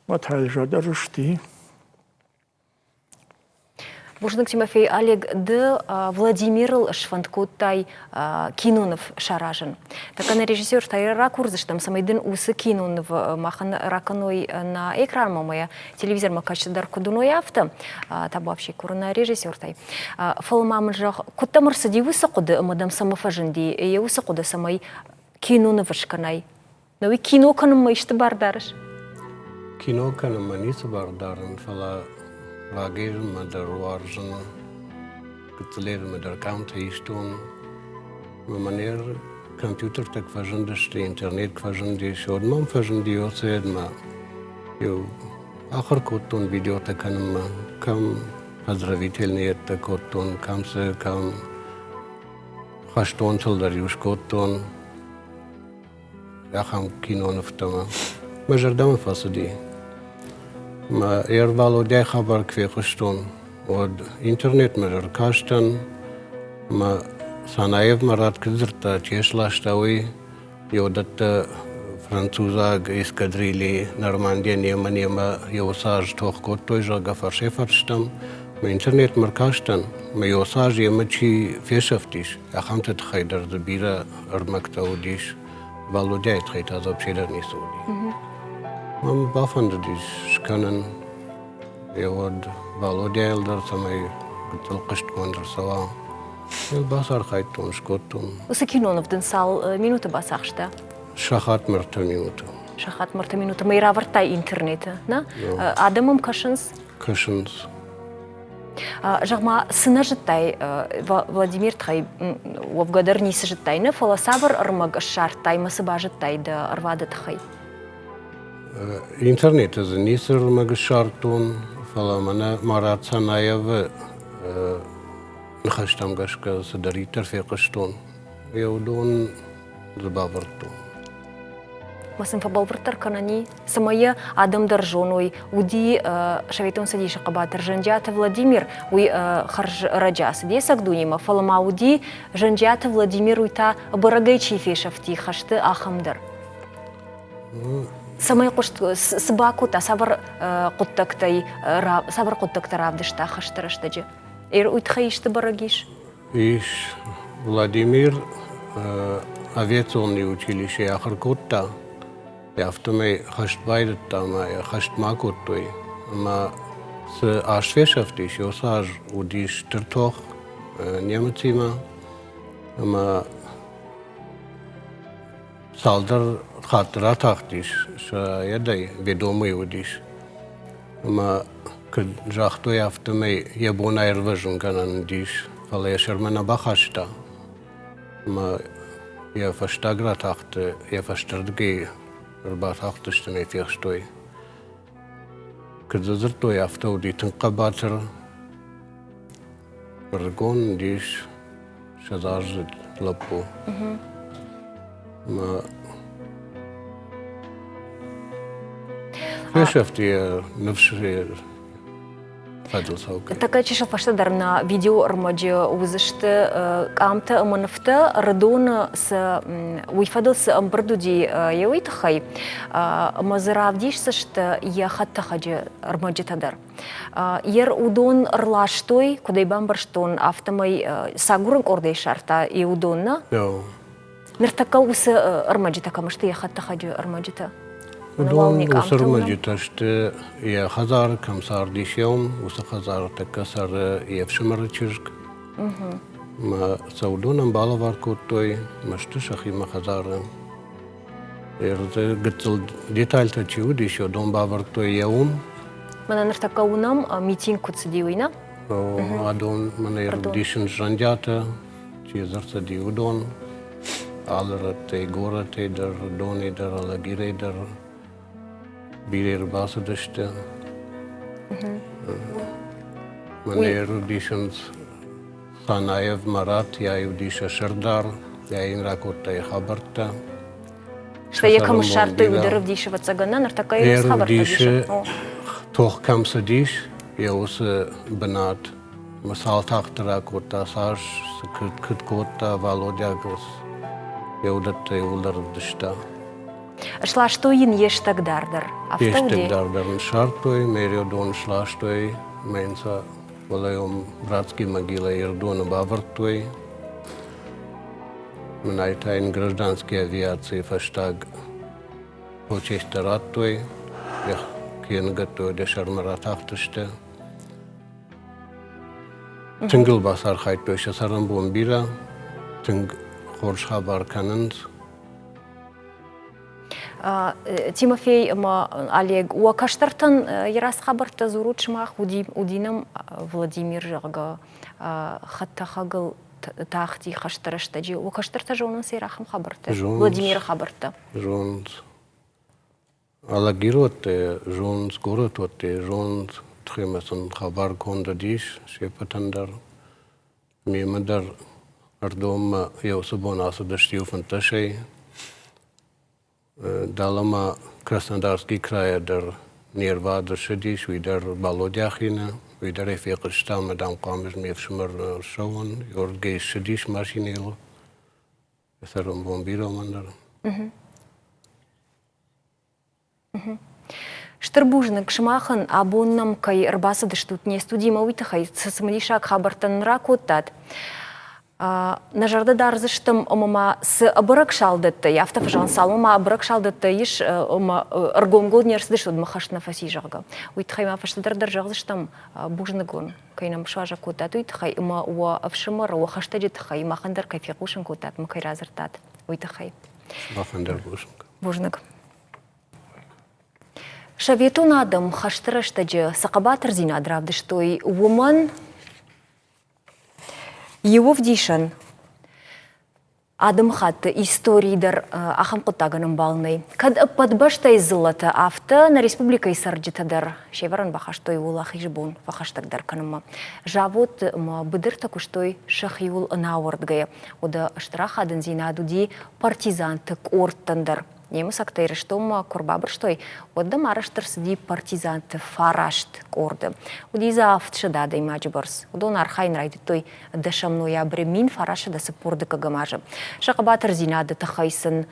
мӕ та зӕрдӕ рысти. Бузныг, Тимофей Олег, ды Владимирыл сфӕнд кодтай киноныв саразын. Тӕккӕ нӕ режиссертӕй ракурдзыстӕм, цӕмӕй дын уыцы киноныв махӕн ракӕной нӕ экранмӕ ӕмӕ телевизормӕ кӕсджытӕ дӕр куыд уыной, афтӕ. Табуафси куры нӕ режиссертӕй. Фӕлӕ ма мын зӕгъ, куыд дӕм ӕрцыди уыцы хъуыды ӕмӕ дӕм цӕмӕ фӕзынди йӕ уыцы хъуыды, цӕмӕй киноныв скӕнай? Науи кино кӕнынмӕ исты бар дарыс? Кино кӕнынмӕ ницы бар дарын, фӕлӕ рагӕй-мӕ дӕр уарзын, гыццылӕй-мӕ дӕр къамтӕ истон. Мӕ манер компьютертӕ куы фӕзындысты, интернет куы фӕзындис, уӕд мӕм фӕзынди ОЦД-мӕ. Иу ахуыр кодтон видеотӕ кӕнынмӕ, кӕм поздравительныйӕдтӕ кодтон, кӕм цы, кӕм хӕстонтыл дӕр-иу скодтон. Ахӕм кинонывтӕ мӕ зӕрдӕмӕ фӕцыди. Мӕ ӕрвалодӕй хабар куы фехъуыстон, уӕд интернетмӕ ӕркастӕн. Мӕ Санаев Марат куыд дзырдта, чи сласта, уый йодӕттӕ французаг эскадрильи Нормандия немӕ немӕ еуцы аз тох кодтой, зӕгъгӕ, фӕрсӕй-фӕрстӕм. Мӕ интернетмӕ ӕркастӕн, мӕ еуцы аз йемӕ чи фесӕфтис, ахӕмты тыххӕй дӕр дзы бирӕ ӕрмӕгтӕ уыдис. Валодяйы тыххӕй та дзы вообще дӕр ницы уыди. Мӕн бафӕндыдис скӕнын уӕд Валодяйыл дӕр, цӕмӕй гыццыл хъуыстгонд ӕрцӕуа. Бацархайдтон, скодтон. Уыцы киноныв дын цал минуты бацахста? Сахат мӕ минуты. Сахат мӕ минуты. Мӕ равӕрдтай интернеты, нӕ? Адӕм ӕм кӕсынц? Кӕсынц. Зӕгъ-ма, цы нӕ зыдтай Владимир тыххӕй, уӕвгӕ дӕр ницы зыдтай, нӕ, фӕлӕ цавӕр ӕрмӕг ссардтай ӕмӕ цы базыдтай дӕ ӕрвады тыххӕй? Интернеты дзы ницы ӕрмӕг ссардтон, фӕлӕ мӕнӕ Марат Санаевы ныхӕстӕм гӕсгӕ цыдӕриддӕр фехъуыстон, йӕ уыдон дзы бавӕрдтон. Ма сын фӕбӕлвырддӕр кӕнӕни, цӕмӕй йӕ адӕм дӕр зоной, уыди Советон Цӕдисы хъӕбатыр Зӕнджиаты Владимир, уый хӕрз ӕрӕджы ацыди ӕцӕг дунемӕ, фӕлӕ ма уыди Зӕнджиаты Владимир, уый та бӕрӕгӕй чи фесӕфти хӕсты, ахӕм дӕр. Цӕмӕй хъуыст, цы бакодта, цавӕр хъуыддӕгтӕй, цавӕр хъуыддӕгтӕ равдыста хӕсты рӕстӕджы? Уый тыххӕй исты бӕрӕг ис? Ис. Владимир авиационный училищейы ахуыр кодта. Афтӕмӕй хӕст байдыдта ӕмӕ йӕ хӕст ма кодтой. Ӕмӕ цы аз фесӕфтис, уыцы аз уыдис стыр тох немыцимӕ. Ӕмӕ цалдӕр хатты ратахтис, сӕ йӕдӕй ведомый уыдис. Ӕмӕ куыд загътой, афтӕмӕй йӕ бон аирвӕзын кӕнӕн уыдис, фӕлӕ йӕ сӕрмӕ нӕ бахаста. Ӕмӕ йӕ фӕстаг ратахты йӕ фӕстӕрдыгӕй ӕрбатахтысты ӕмӕ йӕ фехстой. Куыд дзы дзырдтой, афтӕ уыди тынг хъӕбатыр. Ӕрыгон уыдис сӕдӕаздзыд лӕппу. Ӕмӕ фесӕфти йӕ ныфс фӕдыл цӕугӕ. Тӕккӕ чысыл фӕстӕдӕр нӕ видеоӕрмӕджы уыдзысты къамтӕ ӕмӕ нывтӕ Ӕрыдоны цы уый фӕдыл цы ӕмбырд уыди йӕ уый тыххӕй ӕмӕ дзы равдисдзысты йӕ хӕдтӕхӕджы ӕрмӕджытӕ дӕр. Ер уыдон ӕрластой, куыд ӕй бамбӕрстон, афтӕмӕй сагурын къордӕй ссардта уыдон, нӕ? Ныртӕккӕ уыцы ӕрмӕджытӕ кӕм сты, йӕ хӕдтӕхӕджы ӕрмӕджытӕ? Уыдон уыцы ӕрмӕджытӕ сты йӕ хӕдзары, кӕм цардис уым, уыцы хӕдзары тӕккӕ цӕры йе фсымӕры чызг. Мӕ сӕ уыдонӕн балӕвар кодтой, мӕ сты сӕхимӕ хӕдзары. Гыццыл детальтӕ чи уыдис, уыдон бавӕрдтой йӕ уым. Мӕнӕ ныртӕккӕ уынӕм, митинг куыд цыди, уый, нӕ? Адон мӕнӕ ӕрвдисын зӕндиатӕ, чи дзырдцыди, уыдон. Алы рӕттӕй, горӕтӕй дӕр, донӕй дӕр, Алагирӕй дӕр бирӕ ӕрбацыдысты. Мӕнӕ ӕрвдисынц Ханаев Марат, йӕ уыдис сӕ сӕрдар, йӕ йын ракодта йӕ хабӕрттӕ. Стӕй йӕ кӕм ссардтой, уый дӕр ӕвдисы, ӕвӕццӕгӕн, нӕ ныртӕккӕ йӕ хабӕрттӕ ӕвдисы, тох кӕм цыдис, йӕ уыцы бынат. Цал тахты ракодта, цас куыд кодта Валодя, йӕ уыдӕттӕ иууылдӕр ӕвдыста. Сластой йын йе стӕгдар дӕр. Йе стӕгдар дӕр ын ссардтой, Мериодон сластой, мӕ йын сӕ уӕлӕйон братский могилӕ Ирдоны бавӕрдтой. Мӕнӕй та йын гражданский авиацийы фӕстаг почестӕ радтой, йӕ ныгӕдтой, йӕ сӕрмӕ ратахтысты. Тынг ыл бацархайдтой сӕ цӕрӕнбон бирӕ, тынг хорз хабар кӕнынц. Тимофей ӕмӕ Олег, уӕ кӕстӕртӕн йӕ раст хабӕрттӕ дзурут сымах, уыди нӕм Владимир, зӕгъгӕ, хӕдтӕхӕгыл тахти хӕсты рӕстӕджы. Уӕ кӕстӕртӕ зонынц йӕ ахӕм хабӕрттӕ? Владимиры хабӕрттӕ? Зонынц. Алагирӕттӕ зонынц, горӕтуӕттӕ зонынц, тыххӕй сын хабар конд уыдис се ппӕтӕн дӕр. Мемӕ дӕр ӕрдоммӕ йӕ уыцы бон ацыдысты иу фынддӕсӕй. Дӕлӕмӕ Краснодарский крайӕ дӕр не рвад ссыдис, уый дӕр Балодяхины, уый дӕр ӕй фехъуыста ӕмӕ, дам, хъуамӕ ме фсымӕр ссӕуон. Уырдыгӕй ссыдис машинӕйыл. Цӕрӕнбон бирӕ уымӕн дӕр. Стыр бузныг сымахӕн, абон нӕм кӕй ӕрбацыдыстут не студимӕ, уый тыххӕй цы цымыдисаг хабӕрттӕ нын ракодтат. Нӕ зӕрдӕ дардзыстӕм ӕмӕ ма цы ӕбӕрӕг салдӕттӕ, афтӕ фӕзӕгъын, цалынмӕ ма ӕбӕрӕг салдӕттӕ ис ӕмӕ ӕргомгонд не рцыдысты, уӕдмӕ хӕст нӕ фӕци, зӕгъгӕ. Уый тыххӕй ма фӕстӕдӕр дӕр зӕгъдзыстӕм бузныгон, кӕй нӕм суазӕг кодтат, уый тыххӕй ӕмӕ уӕ ӕфсымӕр, уӕ хӕстӕджы тыххӕй махӕн дӕр кӕй фехъусын кодтат ӕмӕ кӕй радзырдтат, уый тыххӕй. Сымахӕн дӕр бузныг. Бузныг. Советон адӕм хӕсты рӕстӕджы цы хъӕбатырдзинад равдыстой, уымӕн иу ӕвдисӕн адӕмыхатты историйы дӕр ахӕм хъуыддагӕн ӕмбал нӕй. Кӕд ӕппӕт бӕстӕйы дзыллӕтӕ, афтӕ нӕ республикӕйы цӕрджытӕ дӕр се вӕрӕн бахастой Уӕлахизы бон фӕхӕстӕгдӕр кӕнынмӕ. Заводты ӕмӕ быдыртӕ куыстой сӕхиуыл ӕнӕауӕрдгӕйӕ. Уӕдӕ стыр ахадындзинад уыди партизанты къордтӕн дӕр. Немыцӕгтӕ Ирыстонмӕ куы ӕрбабырстой, уӕд дӕм арӕзт ӕрцыди партизанты фараст къорды. Уыди дзы 700 адӕймаджы бӕрц. Уыдон архайын райдыдтой дӕсӕм ноябры 1942 азы. Сӕ хъӕбатырдзинады тыххӕй сын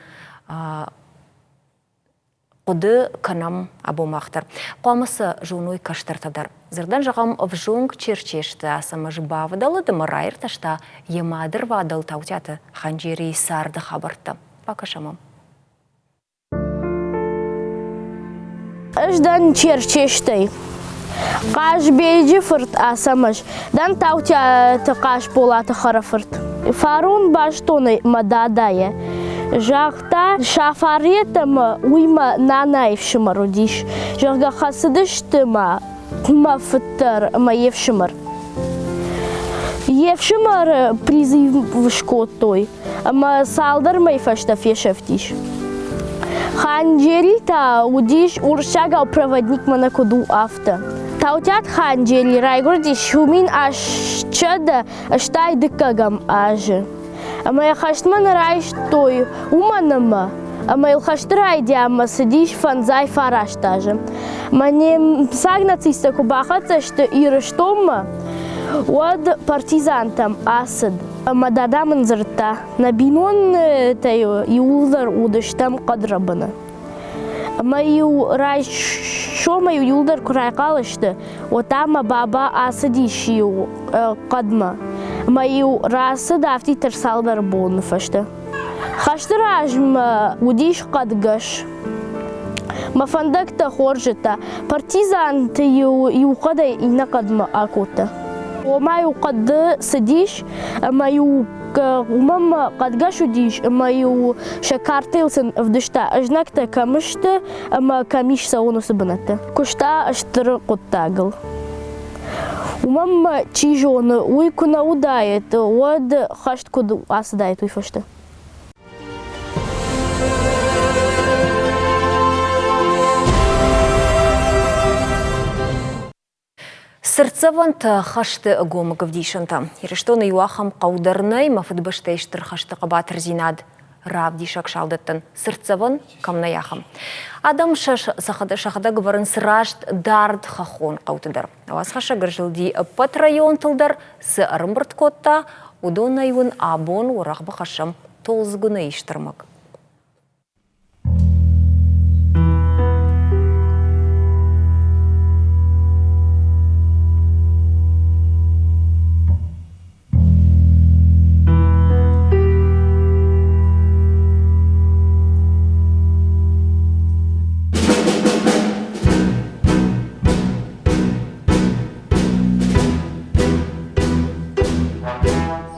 хъуыды кӕнӕм абон мах дӕр. Хъуамӕ сӕ зоной кӕстӕртӕ дӕр. Дзырдӕн зӕгъӕм, ӕвзонг Черчесты Ацӕмӕз бавдӕлыд ӕмӕ раиртӕста йӕ мадырвадӕл Таутиаты Ханджерийы царды хабӕрттӕ. Бакӕсӕм ӕм. Ӕз дӕн Черчестӕй. Хъазбеджы фырт Ацӕмӕз. Дӕн Таутиаты Хъасболаты хӕрӕфырт. Фарон бӕстонӕй мӕ дадайӕ. Загъта, Сафар йеддӕмӕ уый мӕ нанайы фсымӕр уыдис, зӕгъгӕ, хӕцыдысты мӕ мӕ фыд дӕр ӕмӕ йе фсымӕр. Йе фсымӕры призыв скодтой ӕмӕ цалдӕр мӕй фӕстӕ фесӕфтис. Ханджери та уыдис уырыссагау проводник мӕнӕ куыд у, афтӕ. Таутиат Ханджери райгуырдис Шумин ӕсчъӕдӕ стай дыккӕгӕм азы. Ӕмӕ йӕ хӕстмӕ нӕ райстой, уымӕн ӕмӕ ӕмӕ йыл хӕсты райдианмӕ цыдис фӕндзай фараст азы. Мӕ немыцаг нацисттӕ куы бахӕццӕ сты Ирыстонмӕ, уӕд партизантӕм ацыд. Ӕмӕ дада мын дзырдта, нӕ бинонтӕ иууылдӕр уыдыстӕм хъӕдрӕбыны. Ӕмӕ-иу райсомӕй иууылдӕр куы райхъал сты, уӕд та мӕ баба ацыдис-иу хъӕдмӕ. Ӕмӕ-иу рацыд афтиддӕр цалдӕр боны фӕстӕ. Хӕсты размӕ уыдис хъӕдгӕс. Мӕ фӕндӕгтӕ хорз зыдта. Партизанты-иу иу хъӕдӕй иннӕ хъӕдмӕ акодта. Ома-иу хъӕды цыдис ӕмӕ-иу уымӕн мӕ хъӕдгӕс уыдис ӕмӕ-иу сӕ картӕйыл сын ӕвдыста, ӕзнӕгтӕ кӕм сты ӕмӕ кӕм ис цӕуын уыцы бынӕтты. Куыста стыр хъуыддагыл. Уымӕн мӕ чи зоны, уый куы нӕ уыдаид, уӕд хӕст куыд ацыдаид уый фӕстӕ. Цыртдзӕвӕнтӕ хӕсты ӕгомыг ӕвдисӕнтӕ. Ирыстоны иу ахӕм хъӕу дӕр нӕй, мӕ Фыдыбӕстӕйы Стыр хӕсты хъӕбатырдзинад равдисӕг салдӕттӕн цыртдзӕвӕн кӕм нӕй, ахӕм. Адӕм сӕ сӕхӕдӕг ӕвӕрынц раст дард хӕххон хъӕуты дӕр. Уацхӕссӕг ӕрзылди ӕппӕт районтыл дӕр, цы ӕрӕмбырд кодта, уыдонӕй уын абон уӕрӕх бахӕссӕм Толдзгуыны истырмӕг.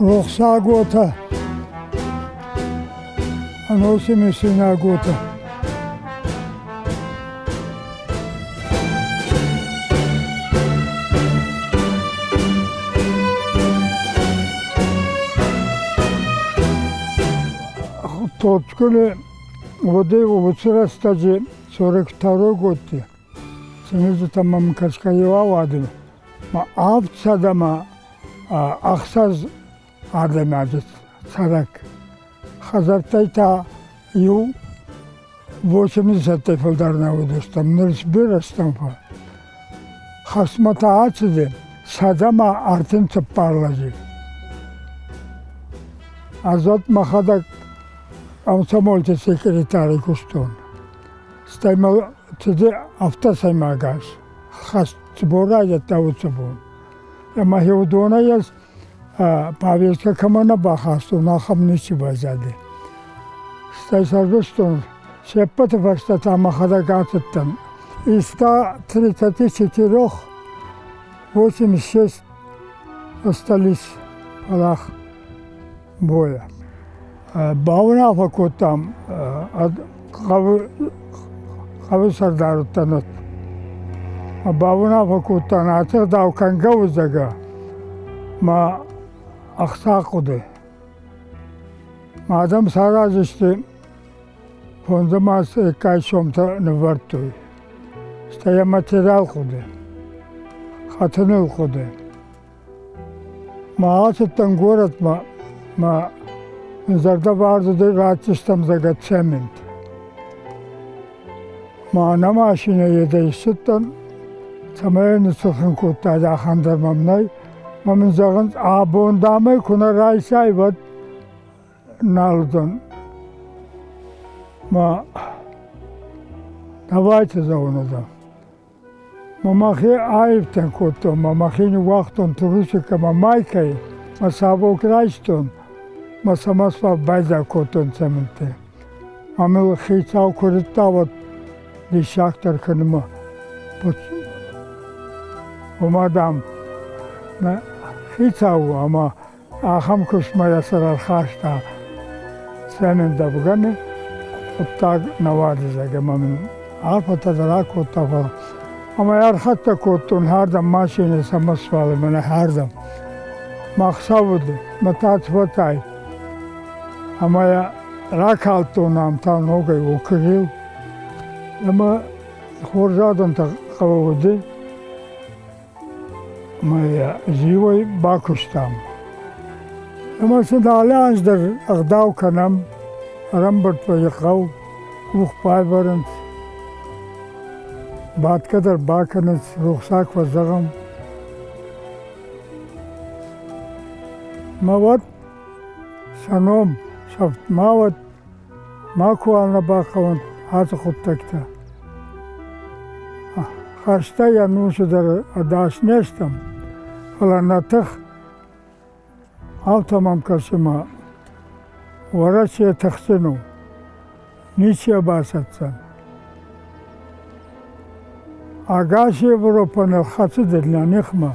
Рохсаг уотӕ, ӕноси мысинаг уотӕ. Торчкули уоди уыцы рӕстӕджы 42 годти цымыдзытӕ мӕм кӕсгӕ ауады ма авдсӕдӕмӕ ӕхсӕз адӕймаджы цӕрӕг. Хӕдзӕрттӕй та иу восемьдесяттӕй фылдӕр нӕ уыдыстӕм, ныр сбирӕ стӕм. Хӕстмӕ та ацыди 134 лӕджы. Ӕз уӕд мӕхӕдӕг комсомолты секретарь куыстон. Стӕй мыл цыди ӕфтӕсӕймаг аз. Хӕст цы бон райдыдта, уыцы бон. Ӕмӕ уыдонӕй ӕз повестка кӕмӕ нӕ бахастон, ахӕм ничи баззади. Стӕй сӕрвыстон, се ппӕты фӕстӕ та мӕхӕдӕг ацыдтӕн. Из 134 86 остались в полях боя. Бауынаффӕ кодтам хъӕуы сӕрдар уыдтӕн. Бауынаффӕ кодтам, ацы ӕгъдау кӕнгӕ у, зӕгъгӕ, мӕ ӕхца хъуыды. Адӕм сараздзысты фондзӕм аз кӕй сомтӕ нывӕрдтой. Стӕй йӕ материал хъуыды, хӕтыныл хъуыды. Ма ацыдтӕн горӕтмӕ, мӕ зӕрдӕвӕрд ратдзыстӕм зӕгъӕ цемент. Ма нӕ машинӕйы дӕй ссыдтӕн, цӕмӕй ныццырхын кодта, ахӕм дӕр мӕм нӕй. Мӕ мын зӕгъынц, абон дамӕй куы нӕ райсай, уӕд нал уыдзӕн. Ма давайте зӕгъын уыдзӕн. Мӕ мӕхи аивтӕ кодтон, мӕ мӕхи ныууагътон трусик ӕмӕ майкӕйы, мӕ савок райстон, мӕ самосвал байдзаг кодтон цементӕй. Ӕмӕ мыл хицау куы рыдта, уӕд диссагдӕр кӕнынмӕ. Ома, дам, нӕ хицау у ӕмӕ Ахӕм куыстмӕ йӕ сӕр ӕрхаста цемент ӕвгӕны хъуыддаг нӕ уадзы, зӕгъгӕ, ӕмӕ мын арфӕтӕ дӕр акодта, фӕлӕ ӕмӕ йӕ ӕрхӕццӕ кодтон хӕрдӕм машинӕ самосвалы мӕнӕ хӕрдӕм. Мӕ хсӕв уыд, мӕ тацвӕтӕй ӕмӕ йӕ ракалдтон ам та ногӕй округыл ӕмӕ хорз адӕмтӕ хъӕуы уыди. Ӕмӕ йӕ зиуӕй бакуыстам. Ӕмӕ сын алы аз дӕр ӕгъдау кӕнӕм, ӕрӕмбырд вӕййы хъӕу, къух байвӕрынц, бадгӕ дӕр бакӕнынц, рухсаг фӕзӕгъӕм. Мӕ уӕд сӕ ном сӕфт ма уӕд, макуал нӕ бахъӕуӕнт ацы хъуыддӕгтӕ. Хӕстӕй ӕнусы дӕр ӕдас не стӕм, фӕлӕ нӕ тых афтӕ мӕм кӕсы мӕ Уӕрӕсе тыхджын у, ничи йӕ басӕтдзӕн. Ӕгас Европӕ ныл хӕцыд нӕ ныхмӕ,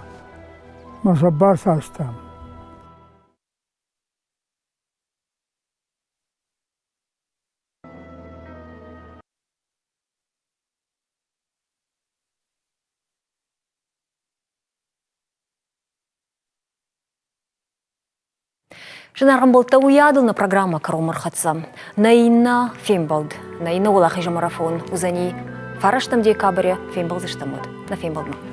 мӕ сӕ басастам. Зынаргъ ӕмбӕлттӕ, уыйадыл нӕ программӕ кӕронмӕ рхӕццӕ. Нӕ иннӕ фембӕлд, нӕ иннӕ уӕлахизы марафон уыдзӕни фарӕстӕм декабры. Фембӕлдзыстӕм уӕд нӕ фембӕлдмӕ.